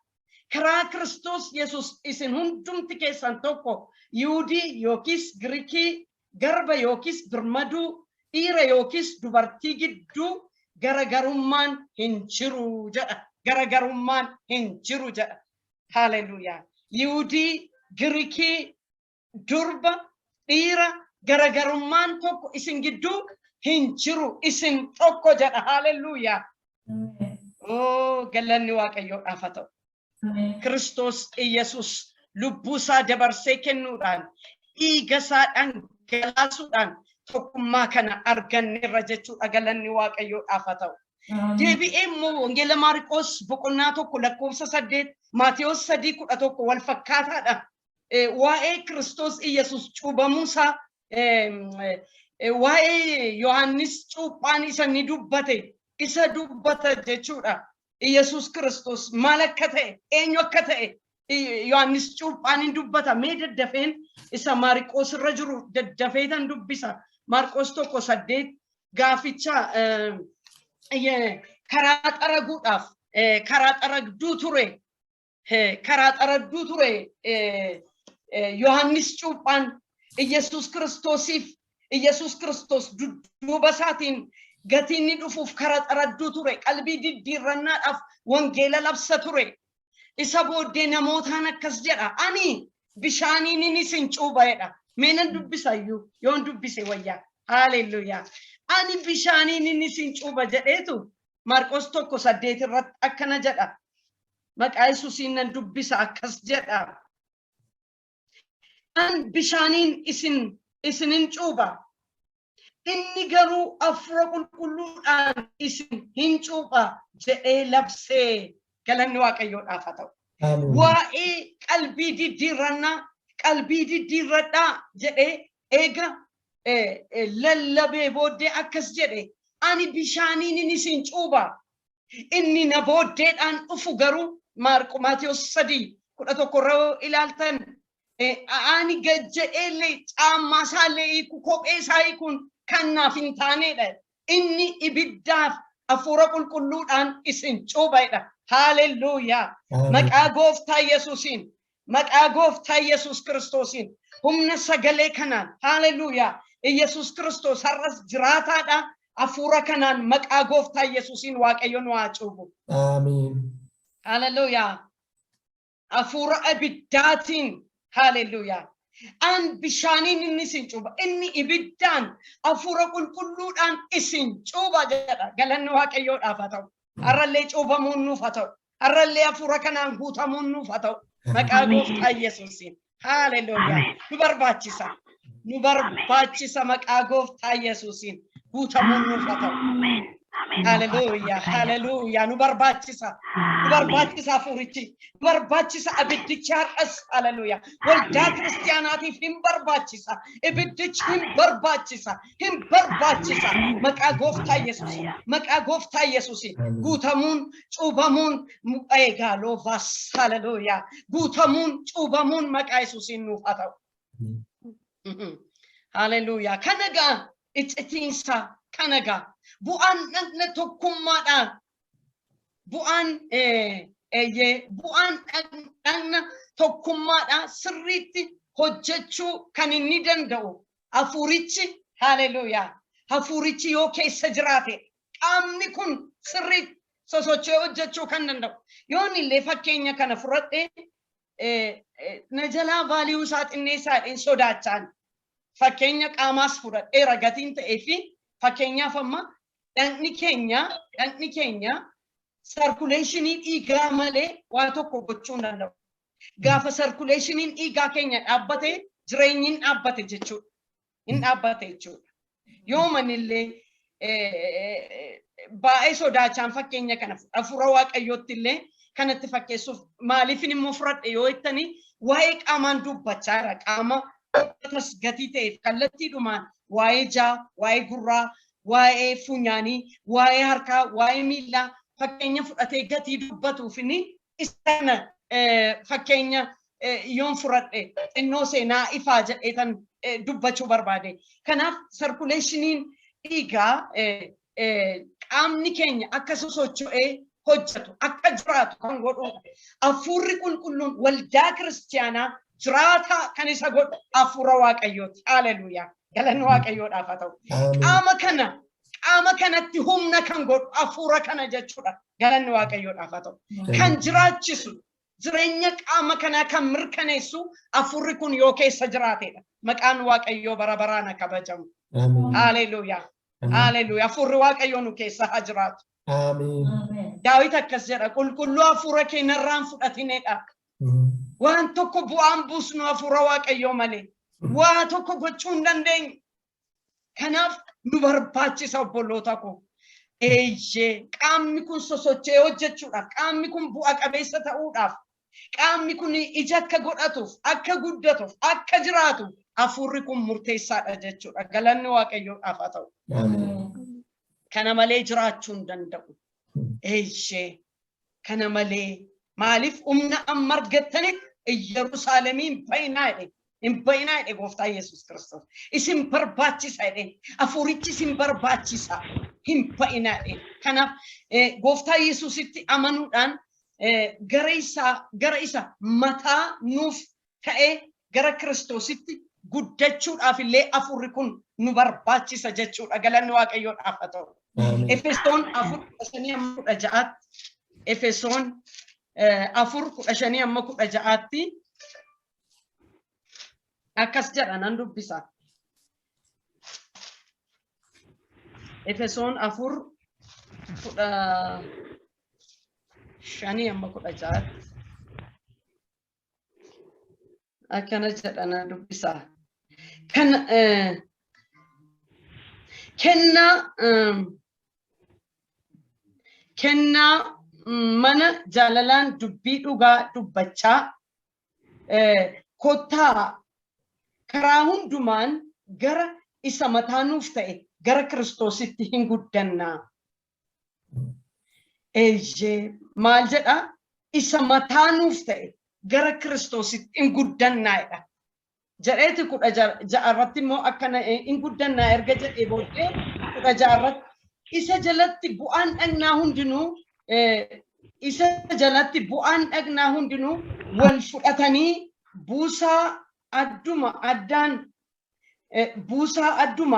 Karaa Kiristoos Yesuus isin hundumti keessan tokko, Yihuudii yookiis Giriikii, garba yookiis birmaduu, dhiira yookiis dubartii gidduu garagarummaan hin jiru jedha. Garagarummaan hin jiru jedha. Haleluuyaa. Yihuudii, Giriikii, durba, dhiira, garagarummaan tokko isin gidduu hin jiru. Isin tokko jedha. Haleluuyaa. Oh, galanni Waaqayyoodhaaf haa ta'u. Kiristoos Iyesuus lubbuu isaa dabarsee kennuudhaan, dhiiga isaa dhangalaasuudhaan tokkummaa kana arganneerra jechuudha. Galanni Waaqayyoodhaaf haa ta'u. Deebi'ee immoo Wangeela Maarqoos boqonnaa 1 lakkoofsa 8, Maatewos 3:11 wal fakkaataadha. Waa'ee Kiristoos Iyesuus cuubamuusaa, waa'ee Yohaannis cuuphaan isa ni dubbate isa dubbata jechuudha. Iyesuus Kiristoos maal akka ta'e, eenyu akka ta'e Yohaannis cuuphaan hin dubbata. Mee daddafeen isa Maarqoos irra jiru daddafeetan dubbisa. Maarqoos 1:8 gaaficha karaa xaraguudhaaf karaa xaragduu ture, karaa xaragduu ture Yohaannis cuuphaan Iyesuus Kiristoosiif. Iyesuus Kiristoos dudduuba isaatiin gatii inni dhufuuf karaa xaragduu ture, qalbii diddiirrannaadhaaf wangeela labsa ture. Isa booddee namootaan akkas jedha: "Ani bishaaniin isin cuuba" jedha. Mee nan dubbisa iyyuu, yoon dubbise wayyaa. Haalelluyaa. "Ani bishaaniin isin cuuba" jedheetu Maarqos 1:8 irratti akkana jedha. Maqaa Yesuusiin nan dubbisa, akkas jedha. "An bishaaniin isinin cuuba. Inni garuu Hafuura Qulqulluudhaan isin hin cuupha" jedhee labsee. Galanni Waaqayyoodhaaf haa ta'u. Waa'ee qalbii diddiirrannaa, qalbii diddiirradhaa jedhee eega lallabee booddee akkas jedhe: "Ani bishaaniin isin cuuba. Inni na booddeedhaan dhufu garuu," Maarqo Maatiyos 3:11 irra ilaaltan, "ani gad jedheellee caammaa isaallee hiiku, kophee isaa hiikuun kan naaf hin taanedha. Inni ibiddaaf Hafuura Qulqulluudhaan isin cuuba" jedha. Haalelluuyaa. Maqaa Gooftaa Yesuusiin, maqaa Gooftaa Yesuus Kiristoosiin, humna sagalee kanaan, haalelluuyaa. Yesuus Kiristoos har'as jiraataadha. Hafuura kanaan maqaa Gooftaa Yesuusiin Waaqayyo nu haa cuubu. Amiin. Haalelluuyaa. Hafuura ibiddaatiin, haalelluuyaa. An bishaaniin inni isin cuuba. Inni ibiddaan Hafuura Qulqulluudhaan isin cuuba jedha. Galanni Waaqayyoodhaaf haa ta'u. Har'allee cuubamuun nuuf haa ta'u. Har'allee hafuura kanaan guutamuun nuuf haa ta'u. Maqaa Gooftaa Yesuusiin. Haalelluuyaa. Nu barbaachisa. Nu barbaachisa, maqaa Gooftaa Yesuusiin. Guutamuun nuuf haa ta'u. Ameen. Ameen. Haalelluuyaa. Haalelluuyaa. Nu barbaachisa. Nu barbaachisa hafuurichi. Nu barbaachisa abiddichi har'as. Haalelluuyaa. Waldaa kiristiyaanaatiif hin barbaachisa. Ibiddichi hin barbaachisa. Hin barbaachisa. Maqaa Gooftaa Yesuus. Maqaa Gooftaa Yesuus. Guutamuun, cuubamuun, eegaa loovaas. Haalelluuyaa. Guutamuun, cuubamuun maqaa Yesuusiin nuuf haa ta'u. Haalelluuyaa. Kana gaa iccitiinsa, kana gaa bu'aan dhagna tokkummaadhaan, bu'aan eeyyee, bu'aan dhagna tokkummaadhaan sirriitti hojjechuu kan inni danda'u hafuurichi, haleluuyaa, hafuurichi yoo keessa jiraate qaamni kun sirriitti sosocho'ee hojjechuu kan danda'u. Yoon illee fakkeenya kana fudhadhe, na jalaa value isaa xinneessaadhaan sodaachaan fakkeenya qaamaas fudhadheera gatiin ta'ee fi fakkeenyaaf amma dhaqni keenya circulationii dhiigaa malee waa tokko gochuu hin danda'u. Gaafa circulationiin dhiigaa keenya dhaabbate, jireenyi hin dhaabbate jechuudha. Hin dhaabbate jechuudha. Yoomanillee baay'ee sodaachaan fakkeenya kana hafuura Waaqayyootti illee kanatti fakkeessuuf, maaliifin immoo fudhadhe yoo jettanii, waa'ee qaamaan dubbachaa jira. Qaama gatii ta'eef kallattiidhumaan waa'ee ijaa, waa'ee gurraa, waa'ee funyaanii, waa'ee harkaa, waa'ee miillaa fakkeenya fudhatee gatii dubbatuuf inni isa kana fakkeenya yoon fudhadhe xinnoo seenaa ifaa jedheetan dubbachuu barbaade. Kanaaf circulationiin dhiigaa qaamni keenya akka sosocho'ee hojjetu, akka jiraatu kan godhudha. Hafuurri qulqulluun waldaa kiristiyaanaa jiraataa kan isa godhu hafuura Waaqayyooti. Haleluuyaa. Galanni Waaqayyoodhaaf haa ta'u. Qaama kanatti humna kan godhu hafuura kana jechuudha. Galanni Waaqayyoodhaaf haa ta'u. Kan jiraachisu, jireenya qaama kanaa kan mirkaneessu hafuurri kun yoo keessa jiraatedha. Maqaan Waaqayyoo bara baraan haa kabajamu. Haleluuyaa. Haleluuyaa. Hafuurri Waaqayyoo nu keessa haa jiraatu. Daawit akkas jedha: "Qulqulluu hafuura kee narraan fudhatinedha." Waan tokko bu'aan buusnu hafuura Waaqayyoo malee. Waa tokko gochuu hin dandeenyu. Kanaaf nu barbaachisa, obboloota koo. Eeyyee, qaamni kun sosocho'ee hojjechuudhaaf, qaamni kun bu'a qabeessa ta'uudhaaf, qaamni kun ija akka godhatuuf, akka guddatuuf, akka jiraatu hafuurri kun murteessaadha jechuudha. Galanni Waaqayyoodhaaf haa ta'u. Kana malee jiraachuu hin danda'u. Eeyyee, kana malee maaliif humna amma argattanitti Yerusaalemiin bayinaa jedhe. Hin bayinaa jedhe Gooftaa Yesuus Kiristoos. Isin barbaachisa jedhe. Hafuurichi isin barbaachisa. Hin bayinaa jedhe. Kanaaf Gooftaa Yesuusitti amanuudhaan gara isa mataa nuuf ta'ee, gara Kiristoositti guddachuudhaaf illee hafuurri kun nu barbaachisa jechuudha. Galanni Waaqayyoodhaaf haa ta'u. Efesoon 4:15 hamma 16tti, Efesoon 4:15 hamma 16tti akkas jedha, nan dubbisa. Efesoon 4:15 hamma 16tti akkana jedha, nan dubbisa. Kan kennaa mana jaalalaan dubbii dhugaa dubbachaa kottaa karaa hundumaan gara isa mataa nuuf ta'e, gara Kiristoositti hin guddannaa. Eeyyee, maal jedha? Isa mataa nuuf ta'e gara Kiristoositti hin guddannaadha. Jedheeti 16 irratti immoo akkana hin guddannaa erga jedhee booddee, 16 irratti isa jalatti bu'aan dhagnaa hundinuu, isa jalatti bu'aan dhagnaa hundinuu wal fudhatanii buusaa adduma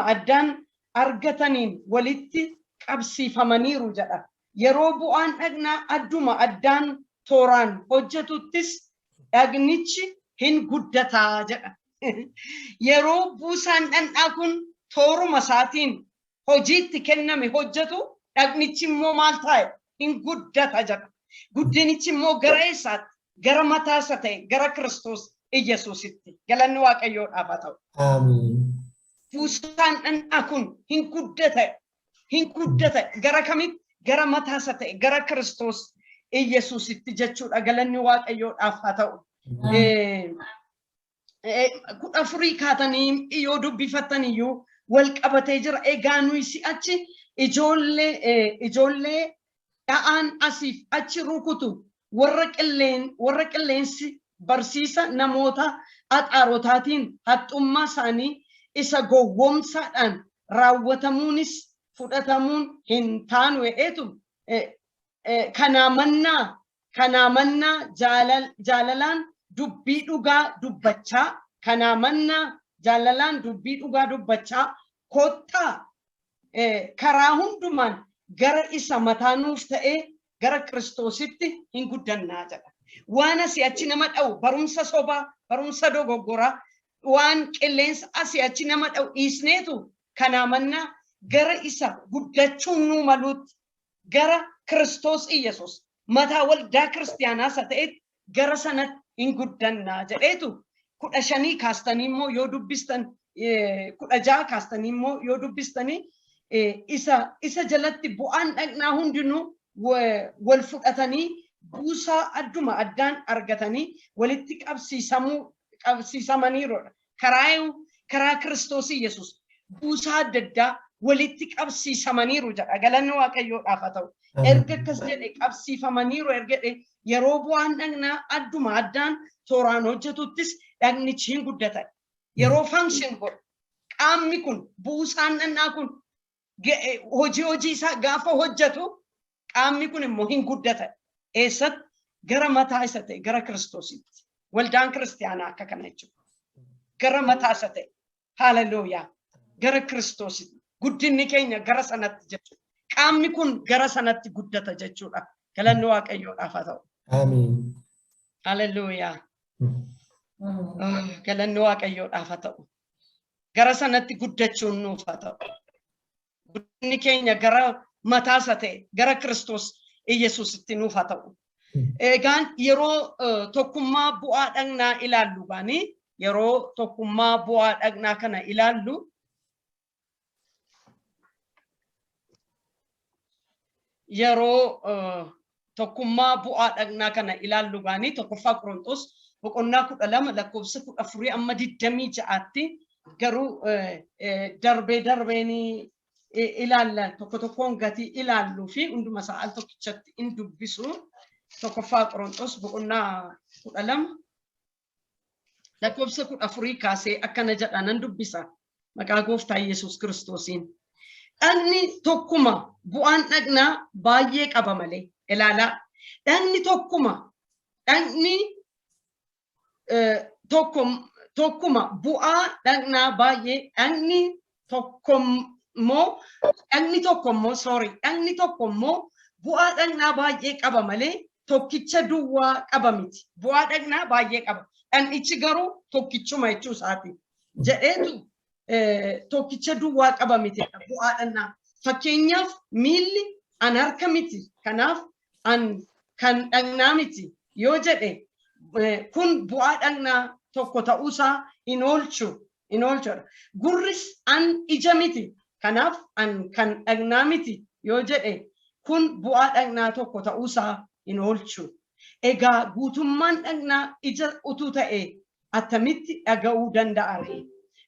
addaan argataniin walitti qabsiifamaniiru jedha. Yeroo bu'aan dhagnaa adduma addaan tooraan hojjetuttis dhagnichi hin guddataa jedha. Yeroo buusaan dhaqnaa kun tooruma isaatiin hojiitti kenname hojjetu, dhagnichi immoo maal taa'e? Hin guddata jedha. Guddinichi immoo gara eessaatti? Gara mataa isa ta'e, gara Kiristoos Iyyasuusitti. Galanni Waaqayyoodhaaf haa ta'u. Buusaan dhaqnaa kun hin guddata. Hin guddata. Gara kamitti? Gara mataa isa ta'e, gara Kiristoos Iyyasuusitti jechuudha. Galanni Waaqayyoodhaaf haa ta'u. 14 kaatanii yoo dubbifattan iyyuu wal qabatee jira. Egaa nuyi si'achi ijoollee dha'aan asiif achi rukutu, warra qilleensi barsiisa namoota axaarotaatiin haxxummaa isaanii isa gowwoomsaadhaan raawwatamuunis fudhatamuun hin taanu jedheetu, kanaa mannaa jaalalaan dubbii dhugaa dubbachaa Kanaa mannaa jaalalaan dubbii dhugaa dubbachaa kottaa karaa hundumaan gara isa mataa nuuf ta'ee gara Kiristoositti hin guddannaa jedha. Waan asii achi nama dha'u barumsa sobaa, barumsa dogoggoraa, waan qilleensa asii achi nama dha'u dhiisneetu kanaa mannaa gara isa guddachuun nuu maluutti gara Kiristoos Iyesuus mataa waldaa kiristiyaanaa isa ta'etti gara sanatti hin guddannaa jedheetu 15 kaastanii immoo yoo dubbistan 16 kaastanii immoo yoo dubbistanii isa jalatti bu'aan dhaqnaa hundinuu wal fudhatanii buusaa adduma addaan argatanii walitti qabsiisamaniiruudha. Karaa Kiristoos Iyesuus buusaa adda addaa walitti qabsiisamaniiru jedha. Galanni Waaqayyoodhaaf haa ta'u. Erga akkas jedhe, qabsiifamaniiru erga jedhe, yeroo bu'aan dhaqnaa adduma addaan tooraan hojjetuttis dhaqnichi hin guddata. Yeroo function godhu qaamni kun, buusaan dhaqnaa kun hojii isaa gaafa hojjetu, qaamni kun immoo hin guddata. Eessatti? Gara mataa isa ta'e, gara Kiristoositti. Waldaan kiristiyaanaa akka kana jechuudha. Gara mataa isa ta'e. Haaleluyyaa. Gara Kiristoositti. Guddinni keenya gara sanatti jechuudha. Qaamni kun gara sanatti guddata jechuudha. Galanni Waaqayyoodhaaf haa ta'u. Amiin. Haaleluyyaa. Galanni Waaqayyoodhaaf haa ta'u. Gara sanatti guddachuun nuuf haa ta'u. Guddinni keenya gara mataa isa ta'e, gara Kiristoos Iyesuusitti nuuf haa ta'u. Egaan yeroo tokkummaa bu'aa dhagnaa ilaallu gaanii, yeroo tokkummaa bu'aa dhagnaa kana ilaallu, yeroo tokkummaa bu'aa dhagnaa kana ilaallu gaanii, 1ffaa Qorontos boqonnaa 12 lakkoofsa 14 amma 26tti garuu darbee darbeenii ilaalla, tokko tokkoon gatii ilaalluu fi hunduma isaa al tokkichatti in dubbisu. 1ffaa Qorontos boqonnaa 12 lakkoofsa 14 kaasee akkana jedha, nan dubbisa maqaa Gooftaa Yesuus Kiristoosiin. Dhagni tokkuma, bu'aan dhagnaa baay'ee qaba malee. Ilaalaa. Dhagni tokkuma, dhagni tokkuma, bu'aa dhagnaa baay'ee, dhagni tokko immoo, sorry, dhagni tokko immoo bu'aa dhagnaa baay'ee qaba malee tokkicha duwwaa qaba miti. Bu'aa dhagnaa baay'ee qaba. Dhagnichi garuu tokkichuma jechuu isaati. Jedheetu tokkicha duwwaa qaba miti bu'aa dhagnaa. Fakkeenyaaf, miilli "An harka miti, kanaaf an kan dhagnaa miti" yoo jedhe, kun bu'aa dhagnaa tokko ta'uusaa hin oolchu hin oolchudha. Gurris "An ija miti, kanaaf an kan dhagnaa miti" yoo jedhe, kun bu'aa dhagnaa tokko ta'uusaa hin oolchu. Egaa guutummaan dhagnaa ija utuu ta'e attamitti dhaga'uu danda'a ree?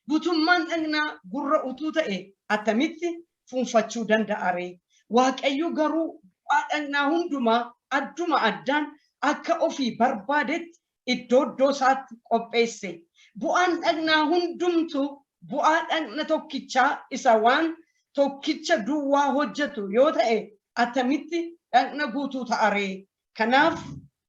Guutummaan dhagnaa gurra utuu ta'e attamitti fuunfachuu danda'a ree? Waaqayyo garuu bu'aa dhagnaa hundumaa adduma addaan akka ofii barbaadetti iddoo iddoo isaatti qopheesse. Bu'aan dhagnaa hundumtuu bu'aa dhagna tokkichaa isa waan tokkicha duwwaa hojjetu yoo ta'e, attamitti dhagna guutuu ta'a ree?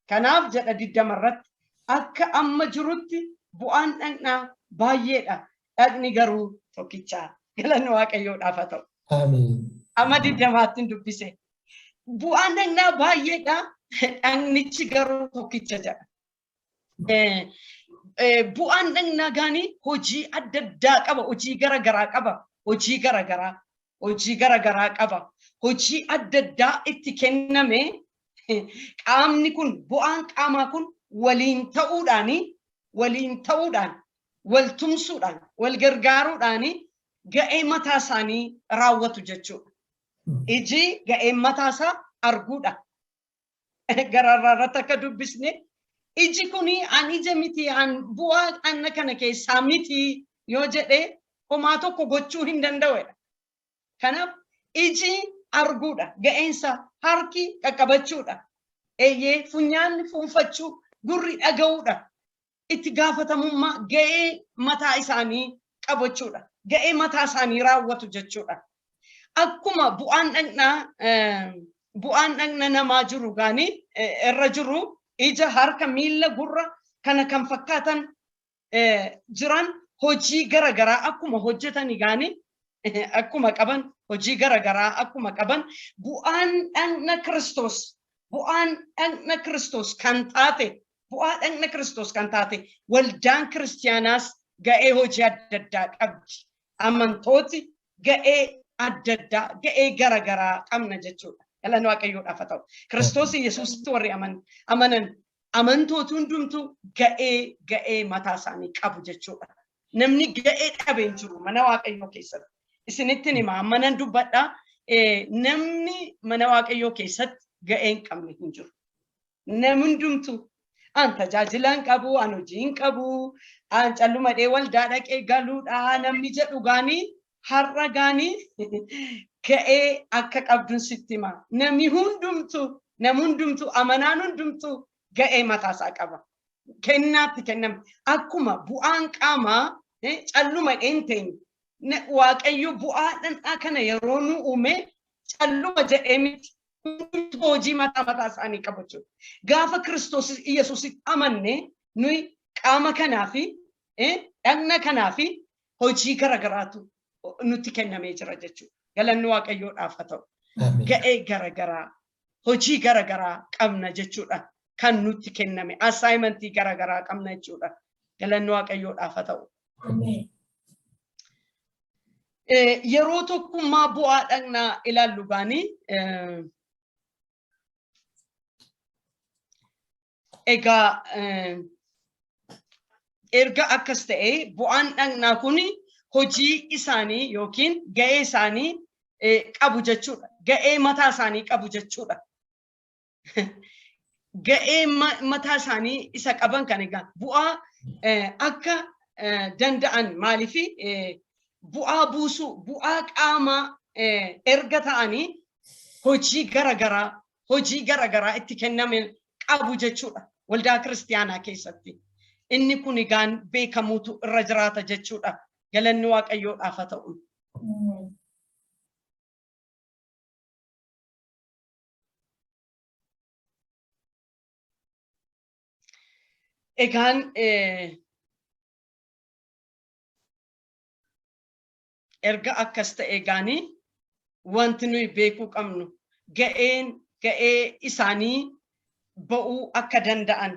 Kanaaf jedha 20 irratti, akka amma jirutti bu'aan dhagnaa baay'eedha. Dhagni garuu tokkichaa. Galanni Waaqayyoodhaaf haa ta'u. Amiin. Amma 20tti dubbise. Bu'aan dhagnaa baay'eedha. Dhagnichi garuu tokkicha jedha. Bu'aan dhagnaa gaanii hojii adda addaa qaba. Hojii gara garaa qaba. Hojii gara garaa. Hojii gara garaa qaba. Hojii adda addaa itti kenname, qaamni kun, bu'aan qaamaa kun waliin ta'uudhaan, wal tumsuudhaan, wal gargaaruudhaani ga'ee mataa isaanii raawwatu jechuudha. Iji ga'een mataa isaa arguudha. Gararraa irratti akka dubbisne, iji kuni "An ija miti, an bu'aa dhagna kana keessaa miti" yoo jedhe, homaa tokko gochuu hin danda'udha. Kanaaf iji arguudha. Ga'eensa harki qaqqabachuudha. Eeyyee, funyaan fuunfachuu, gurri dhaga'uudha. Itti gaafatamummaa ga'ee mataa isaanii qabachuudha. Ga'ee mataa isaanii raawwatu jechuudha. Akkuma bu'aan dhaqna namaa jiru gaanii irra jiru, ija, harka, miilla, gurra kana kan fakkaatan. jiran hojii garagaraa akkuma hojjetan gaanii akkuma qaban, hojii garagaraa akkuma qaban, bu'aan dhagna Kiristoos, bu'aan dhagna Kiristoos kan taate, bu'aa dhagna Kiristoos kan taate waldaan kiristiyaanaas ga'ee hojii adda addaa qabdi. Amantooti ga'ee adda addaa, ga'ee garagaraa qabna jechuudha. Galanni Waaqayyoodhaaf haa ta'u. Kiristoos Yesuusitti warri amanan amantooti hundumtuu ga'ee mataa isaanii qabu jechuudha. Namni ga'ee dhabe hin jiru mana Waaqayyoo keessatti. Isinitti hima, amanan dubbadhaa, namni mana Waaqayyoo keessatti ga'ee hin qabne hin jiru. Namni hundumtuu an tajaajila hin qabu, an hojii hin qabu, an callumadhee waldaa dhaqee galuudha namni jedhu gaanii har'a gaanii ga'ee akka qabduun sitti hima. Namni hundumtuu, namni hundumtuu, amanaan hundumtuu ga'ee mataasaa qaba. Kennaatti kenname. Akkuma bu'aan qaamaa calluma hin teenye. Waaqayyo bu'aa dhandhaa kana yeroo nu uume calluma jedhee miti. Hundumtuu hojii mataa mataa isaanii qabu jechuudha. Gaafa Kiristoos Yesuusitti amanne nuyi qaama kanaa fi dhagna kanaa fi hojii garagaraatu nutti kennamee jira jechuudha. Galanni Waaqayyoodhaaf haa ta'u. Ga'ee garagaraa, hojii garagaraa qabna jechuudha. Kan nutti kenname assignmentii garagaraa qabna jechuudha. Galanni Waaqayyoodhaaf haa ta'u. Yeroo tokkummaa bu'aa dhagnaa ilaallu gaanii, egaa erga akkas ta'e bu'aan dhagnaa kun hojii isaanii yookiin ga'ee isaanii qabu jechuudha. Ga'ee mataa isaanii qabu jechuudha. Ga'ee mataa isaanii isa qaban kan egaa bu'aa akka danda'an, maaliif bu'aa buusuu, bu'aa qaamaa erga ta'anii hojii garagaraa itti kenname qabu jechuudha waldaa kiristiyaanaa keessatti. Inni kun egaan beekamuutu irra jiraata jechuudha. Galanni Waaqayyoodhaaf haa ta'u. Egaan erga akkas ta'e gaanii wanti nuyi beekuu qabnu ga'een ga'ee isaanii ba'uu akka danda'an,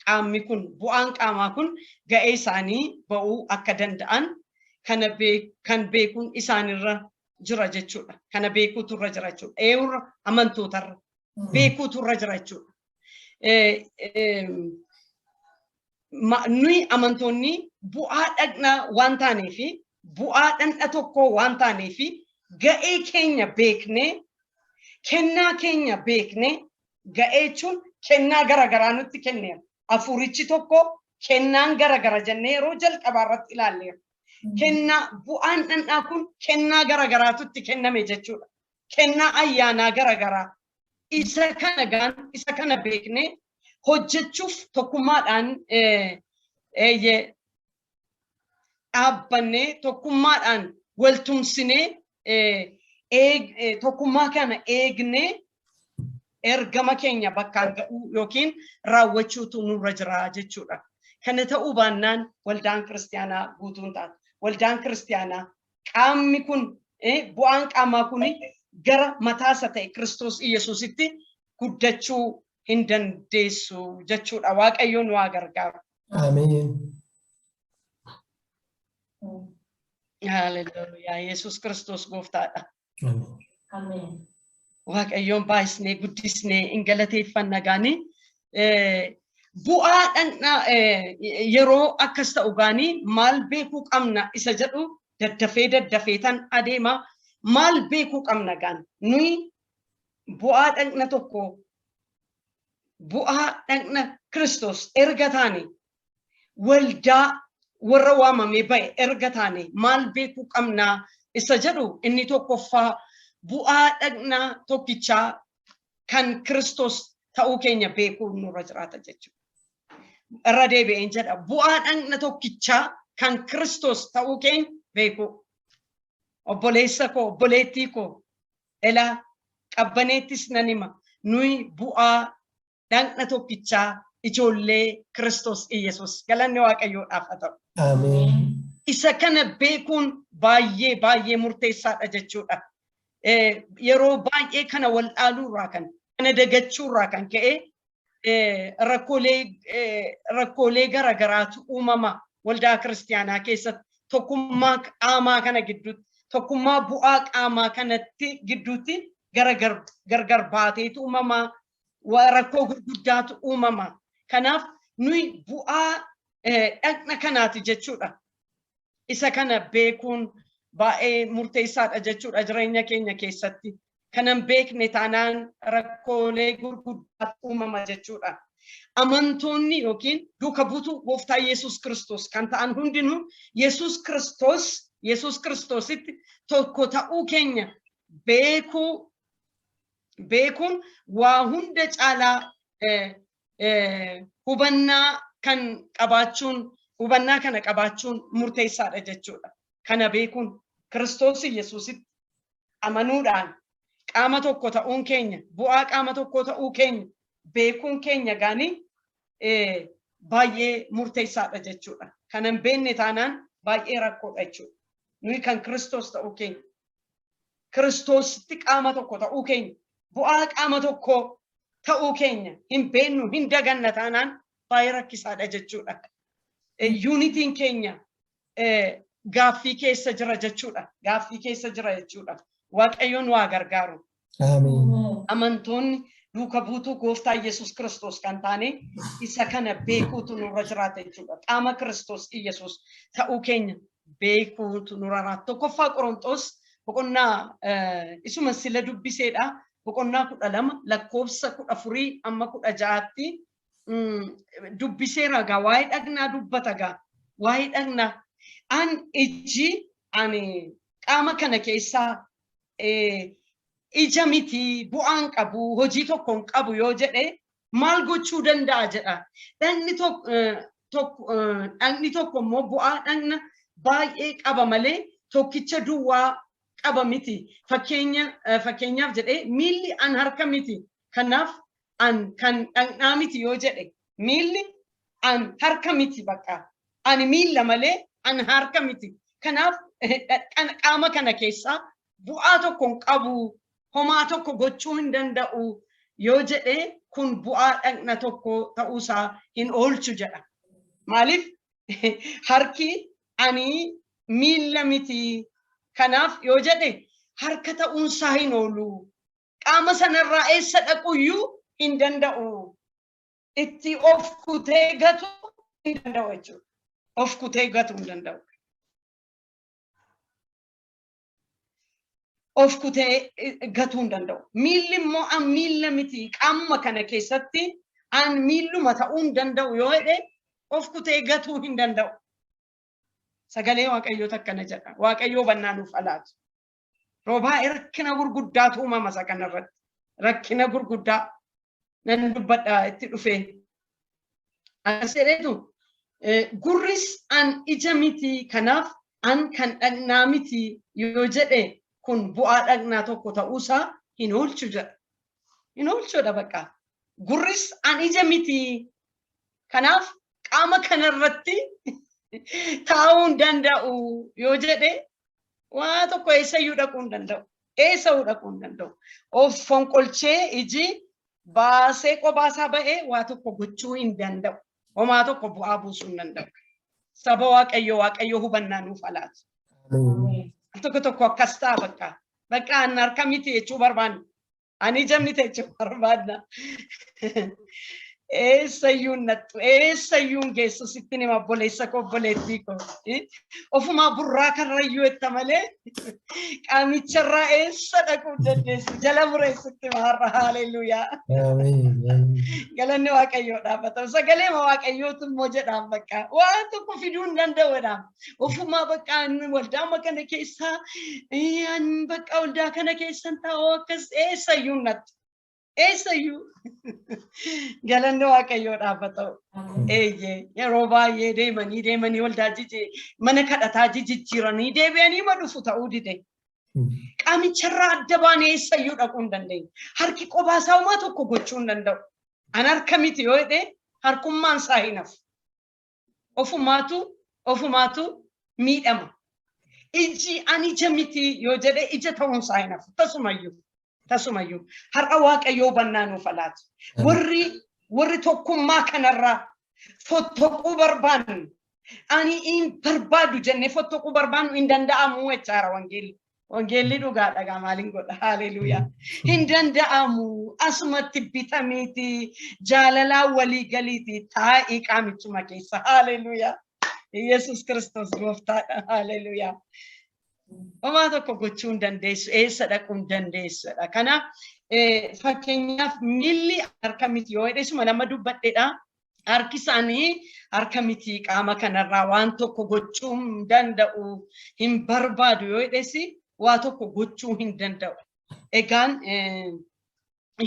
qaamni kun, bu'aan qaamaa kun ga'ee isaanii ba'uu akka danda'an kana kan beekuun isaanirra jira jechuudha. Kana beekuutu irra jira jechuudha. Eenyurra? Amantootarra beekuutu irra jira jechuudha. Nuyi amantoonni bu'aa dhaqnaa waan taaneefi, bu'aa dhandha tokkoo waan taaneefi, ga'ee keenya beeknee, kennaa keenya beeknee, ga'ee jechuun kennaa garaagaraa nutti kenneera. Hafuurichi tokko, kennaan garagara jennee yeroo jalqabaa irratti ilaalleera. Kennaa bu'aan dhandhaa kun kennaa garagaraatu itti kenname jechuudha. Kennaa ayyaanaa garagaraa. Isa kana gaan isa kana beeknee hojjechuuf tokkummaadhaan dhaabbannee, tokkummaadhaan waltumsinee, tokkummaa kana eegnee ergama keenya bakkaan ga'uu yookiin raawwachuutu nurra jira jechuudha. Kana ta'uu baannaan waldaan kiristiyaanaa guutuun taatu. Waldaan kiristiyaanaa, qaamni kun, bu'aan qaamaa kun gara mataasa ta'e Kiristoos Iyesuusitti guddachuu hin dandeessu jechuudha. Waaqayyoon waa gargaaru. Ameen. Haleluuyaa. Yesuus Kiristoos gooftaadha. Ameen. Waaqayyoon baay'isnee guddisnee hin galateeffanna gaanii. Bu'aa dhaqna yeroo akkas ta'u gaanii maal beekuu qabna isa jedhu daddafee daddafee tan adeema. Maal beekuu qabna gaan nuyi bu'aa dhaqna tokko, bu'aa dhaqna Kiristoos erga taane, waldaa warra waamamee ba'e erga taane maal beekuu qabna isa jedhu, inni tokkoffaa bu'aa dhaqna tokkichaa kan Kiristoos ta'uu keenya beekuu nurra jiraata jechuudha. Irra deebi'een jedha, bu'aa dhaqna tokkichaa kan Kiristoos ta'uu keenya beekuu. Obboleessa koo, obboleettii koo, elaa qabbaneettis nan hima, nuyi bu'aa dhaqna tokkichaa Ijoollee Kiristoos Iyesuus, galanni Waaqayyoodhaaf haa ta'u. Ameen. Isa kana beekuun baay'ee baay'ee murteessaadha jechuudha. Yeroo baay'ee kana wal dhaaluurraa kan kana dagachuurraa kan ka'e rakkoolee garaagaraatu uumama waldaa kiristiyaanaa keessatti, tokkummaa qaamaa kana gidduutti, tokkummaa bu'aa qaamaa kanatti gidduutti gargar baateetu uumama, rakkoo gurguddaatu uumama. Kanaaf nuyi bu'aa dhaqna kanaati jechuudha. Isa kana beekuun baay'ee murteessaadha jechuudha jireenya keenya keessatti. Kanan beekne taanaan rakkoolee gurguddaatu uumama jechuudha. Amantoonni yookiin duuka buutuu Gooftaa Yesuus Kiristoos kan ta'an hundinuu Yesuus Kiristoositti tokko ta'uu keenya beekuun waa hunda caalaa hubannaa kan qabaachuun, hubannaa kana qabaachuun murteessaadha jechuudha. Kana beekuun, Kiristoos Yesuusitti amanuudhaan qaama tokko ta'uun keenya, bu'aa qaama tokko ta'uu keenya beekuun keenya gaanii baay'ee murteessaadha jechuudha. Kana hin beekne taanaan baay'ee rakkoodha jechuudha. Nuyi kan Kiristoos ta'uu keenya, Kiristoositti qaama tokko ta'uu keenya, bu'aa qaama tokko ta'uu keenya hin beeknu, hin daganna taanaan baay'ee rakkisaadha jechuudha. Unityn keenya gaaffii keessa jira jechuudha. Gaaffii keessa jira jechuudha. Waaqayyoon waa gargaaru. Ameen. Amantoonni duuka buutuu Gooftaa Yesuus Kiristoos kan taane isa kana beekuutu nurra jiraata jechuudha. Qaama Kiristoos Yesuus ta'uu keenya beekuutu nurra jiraata. Tokkoffaa Qorontos boqonnaa, isuma sila dubbiseedha. Boqonnaa 12 lakkoofsa 14 amma 16tti dubbiseera gaa, waa'ee dhagnaa dubbata gaa, waa'ee dhagnaa. An iji ani qaama kana keessaa ija miti, bu'aan qabu, hojii tokko hin qabu yoo jedhe maal gochuu danda'a jedha. Dhagni tokko immoo bu'aa dhagna baay'ee qaba malee tokkicha duwwaa qaba miti. Fakkeenyaaf jedhee, miilli an harka miti, kanaaf an kan dhagnaa miti yoo jedhe, miilli an harka miti, bakka ani miilla malee an harka miti. Kanaaf qaama kana keessaa bu'aa tokko hin qabu, homaa tokko gochuu hin danda'u yoo jedhe, kun bu'aa dhagna tokko ta'uusaa hin oolchu jedha. Maaliif harki ani miilla miti kanaaf yoo jedhe harka ta'uunsaa hin oolu. Qaama sanarraa eessa dhaquyyuu hin danda'u. Itti of kutee gatu hin danda'u jechuudha. Of kutee gatuu hin danda'u. Of kutee gatuu hin danda'u. Miilli immoo an miilla miti, qaamuma kana keessatti an miilluma ta'uu hin danda'u yoo jedhe of kutee gatuu hin danda'u. Sagalee Waaqayyoo akkana jedha. Waaqayyoo hubannaa nuuf alaatu. Yeroo baay'ee rakkina gurguddaatu uumama isa kanarratti. Rakkina gurguddaa nan dubbadha itti dhufee. Akkas jedheetu, gurris an ija miti, kanaaf an kan dhagnaa miti yoo jedhe kun bu'aa dhagnaa tokko ta'uusaa hin oolchu jedha. Hin oolchuudha bakka. Gurris an ija miti, kanaaf qaama kanarratti taa'uu hin danda'u yoo jedhe waa tokko eessayyuu dhaquu hin danda'u. Eessa'uu dhaquu hin danda'u. Of fonqolchee iji baasee qobaasaa ba'ee waa tokko gochuu hin danda'u. Homaa tokko bu'aa buusuu hin danda'u. Saba Waaqayyoo, Waaqayyoo hubannaa nuuf alaatu. Ameen. Tokko tokko akkas ta'a bakka. Bakka an harka miti jechuu barbaanna. Ani ija miti jechuu barbaadna. Eessayyuu hin nattu, eessayyuu hin geessu, sitti hima obboleessa koo, obboleettii koo. Ofumaa burraa karrayyuu etta malee qaamicharraa eessa dhaquu dandeessu, jala mureessitti maarra, haaleluyyaa. Ameen. Ameen. Galanni Waaqayyoodhaaf haa ta'u. Sagaleema Waaqayyootu immoo jedhaan bakka waan tokko fiduu hin danda'uudhaan. Ofumaa bakka ani waldaama kana keessaa, ani bakka waldaa kana keessan taa'u akkas eessayyuu hin nattu. Eessayyuu, galanni Waaqayyoodhaaf haa ta'u. Eeyyee, yeroo baay'ee deemanii deemanii waldaa jijee mana kadhataa jijjiiranii deebi'anii ma dhufu ta'uu dide. Qaamicharraa adda baanee eessayyuu dhaquu hin dandeenye. Harki qobaasaa homaa tokko gochuu hin danda'u. An harka miti yoo jedhe Harkummaan isaa hin hafu. Ofumaatu ofumaatu miidhama. Iji ani ija miti yoo jedhe ija ta'uunsaa hin hafu. Tasumayyuu. Tasumayyuu. Har'a Waaqayyoo hubannaa nuuf haa laatu. Warri tokkummaa kanarraa fottoquu barbaannu, ani hin barbaadu jennee fottoquu barbaannu, hin danda'amu jechaara wangeelli. Wangeelli dhugaadha gaa, maaliin godha? Haleluuyaa. Hin danda'amu, asumatti bitamiiti, jaalalaa walii galiiti, taa'ii qaamichuma keessa. Haleluuyaa. Yesus Kiristoos gooftaadha. Haleluuyaa. Homaa tokko gochuu hin dandeessu, eessa dhaquu hin dandeessudha. Kanaaf, fakkeenyaaf, miilli harka miti yoo jedhe, suma nama dubbadheedha. Harki isaanii harka miti, qaama kanarraa waan tokko gochuu hin danda'u, hin barbaadu yoo jedhes waa tokko gochuu hin danda'u. Egaan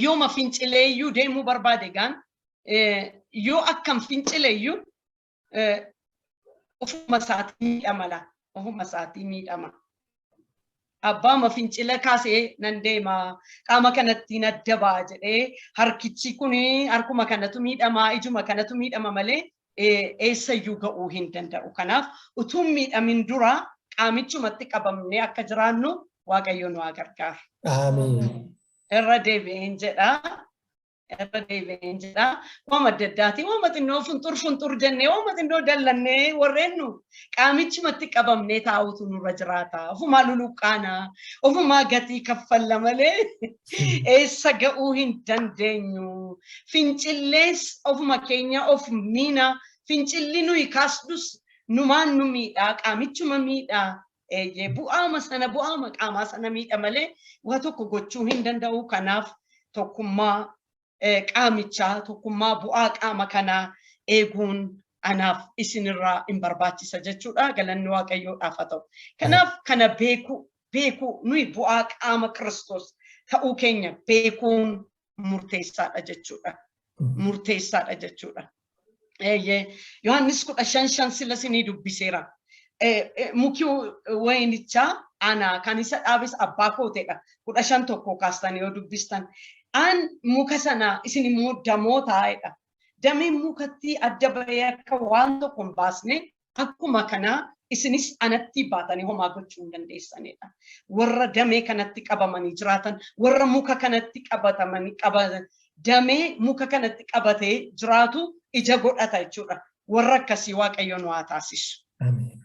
yooma fincileeyyuu deemuu barbaade, egaan yoo akkam fincileeyyuu ofuma isaatii miidhama laa, ofuma isaatii miidhama. Abbaama fincila kaasee nan deema, qaama kanatti adda ba'a jedhee, harkichi kun harkuma kanatu miidhama, ijuma kanatu miidhama malee eessayyuu ga'uu hin danda'u. Kanaaf utuu miidhamin dura qaamichumatti qabamnee akka jiraannu Waaqayyo nu haa gargaaru. Amiin. Irra deebi'een jedha. Irra deebi'een jedha. Waan adda addaati. Waan xinnoo funxur funxur jennee, waan xinnoo dallannee, warreen nu qaamichumatti qabamnee taa'utu nurra jiraata. Ofumaa luluqqaana. Ofumaa gatii kaffalla malee eessa ga'uu hin dandeenyu. Fincillees ofuma keenya of miina. Fincilli nuyi kaasnus numaan nu miidhaa. Qaamichuma miidhaa. Eeyyee, bu'aama sana, bu'aama qaamaa sana miidha malee waa tokko gochuu hin danda'u. Kanaaf tokkummaa qaamichaa, tokkummaa bu'aa qaama kanaa eeguun anaaf isinirraa hin barbaachisa jechuudha. Galanni Waaqayyoodhaaf haa ta'u. Kanaaf kana beekuu beekuu, nuyi bu'aa qaama Kiristoos ta'uu keenya beekuun murteessaadha jechuudha. Murteessaadha jechuudha. Eeyyee, Yohaannis 15:5 sila isinii dubbiseera. Muki wayinichaa ana, kan isa dhaabes abbaa kooteedha. 15:1 kaastanii yoo dubbistan. An muka sana, isin immoo damootaa'edha. Dameen mukatti adda bahee akka waan tokko hin baasne, akkuma kanaa isinis anatti baatanii homaa gochuu hin dandeessanidha. Warra damee kanatti qabamanii jiraatan, warra muka kanatti qabatamanii qaba, damee muka kanatti qabatee jiraatu ija godhata jechuudha. Warra akkasii Waaqayyo nu haa taasisu. Amiin.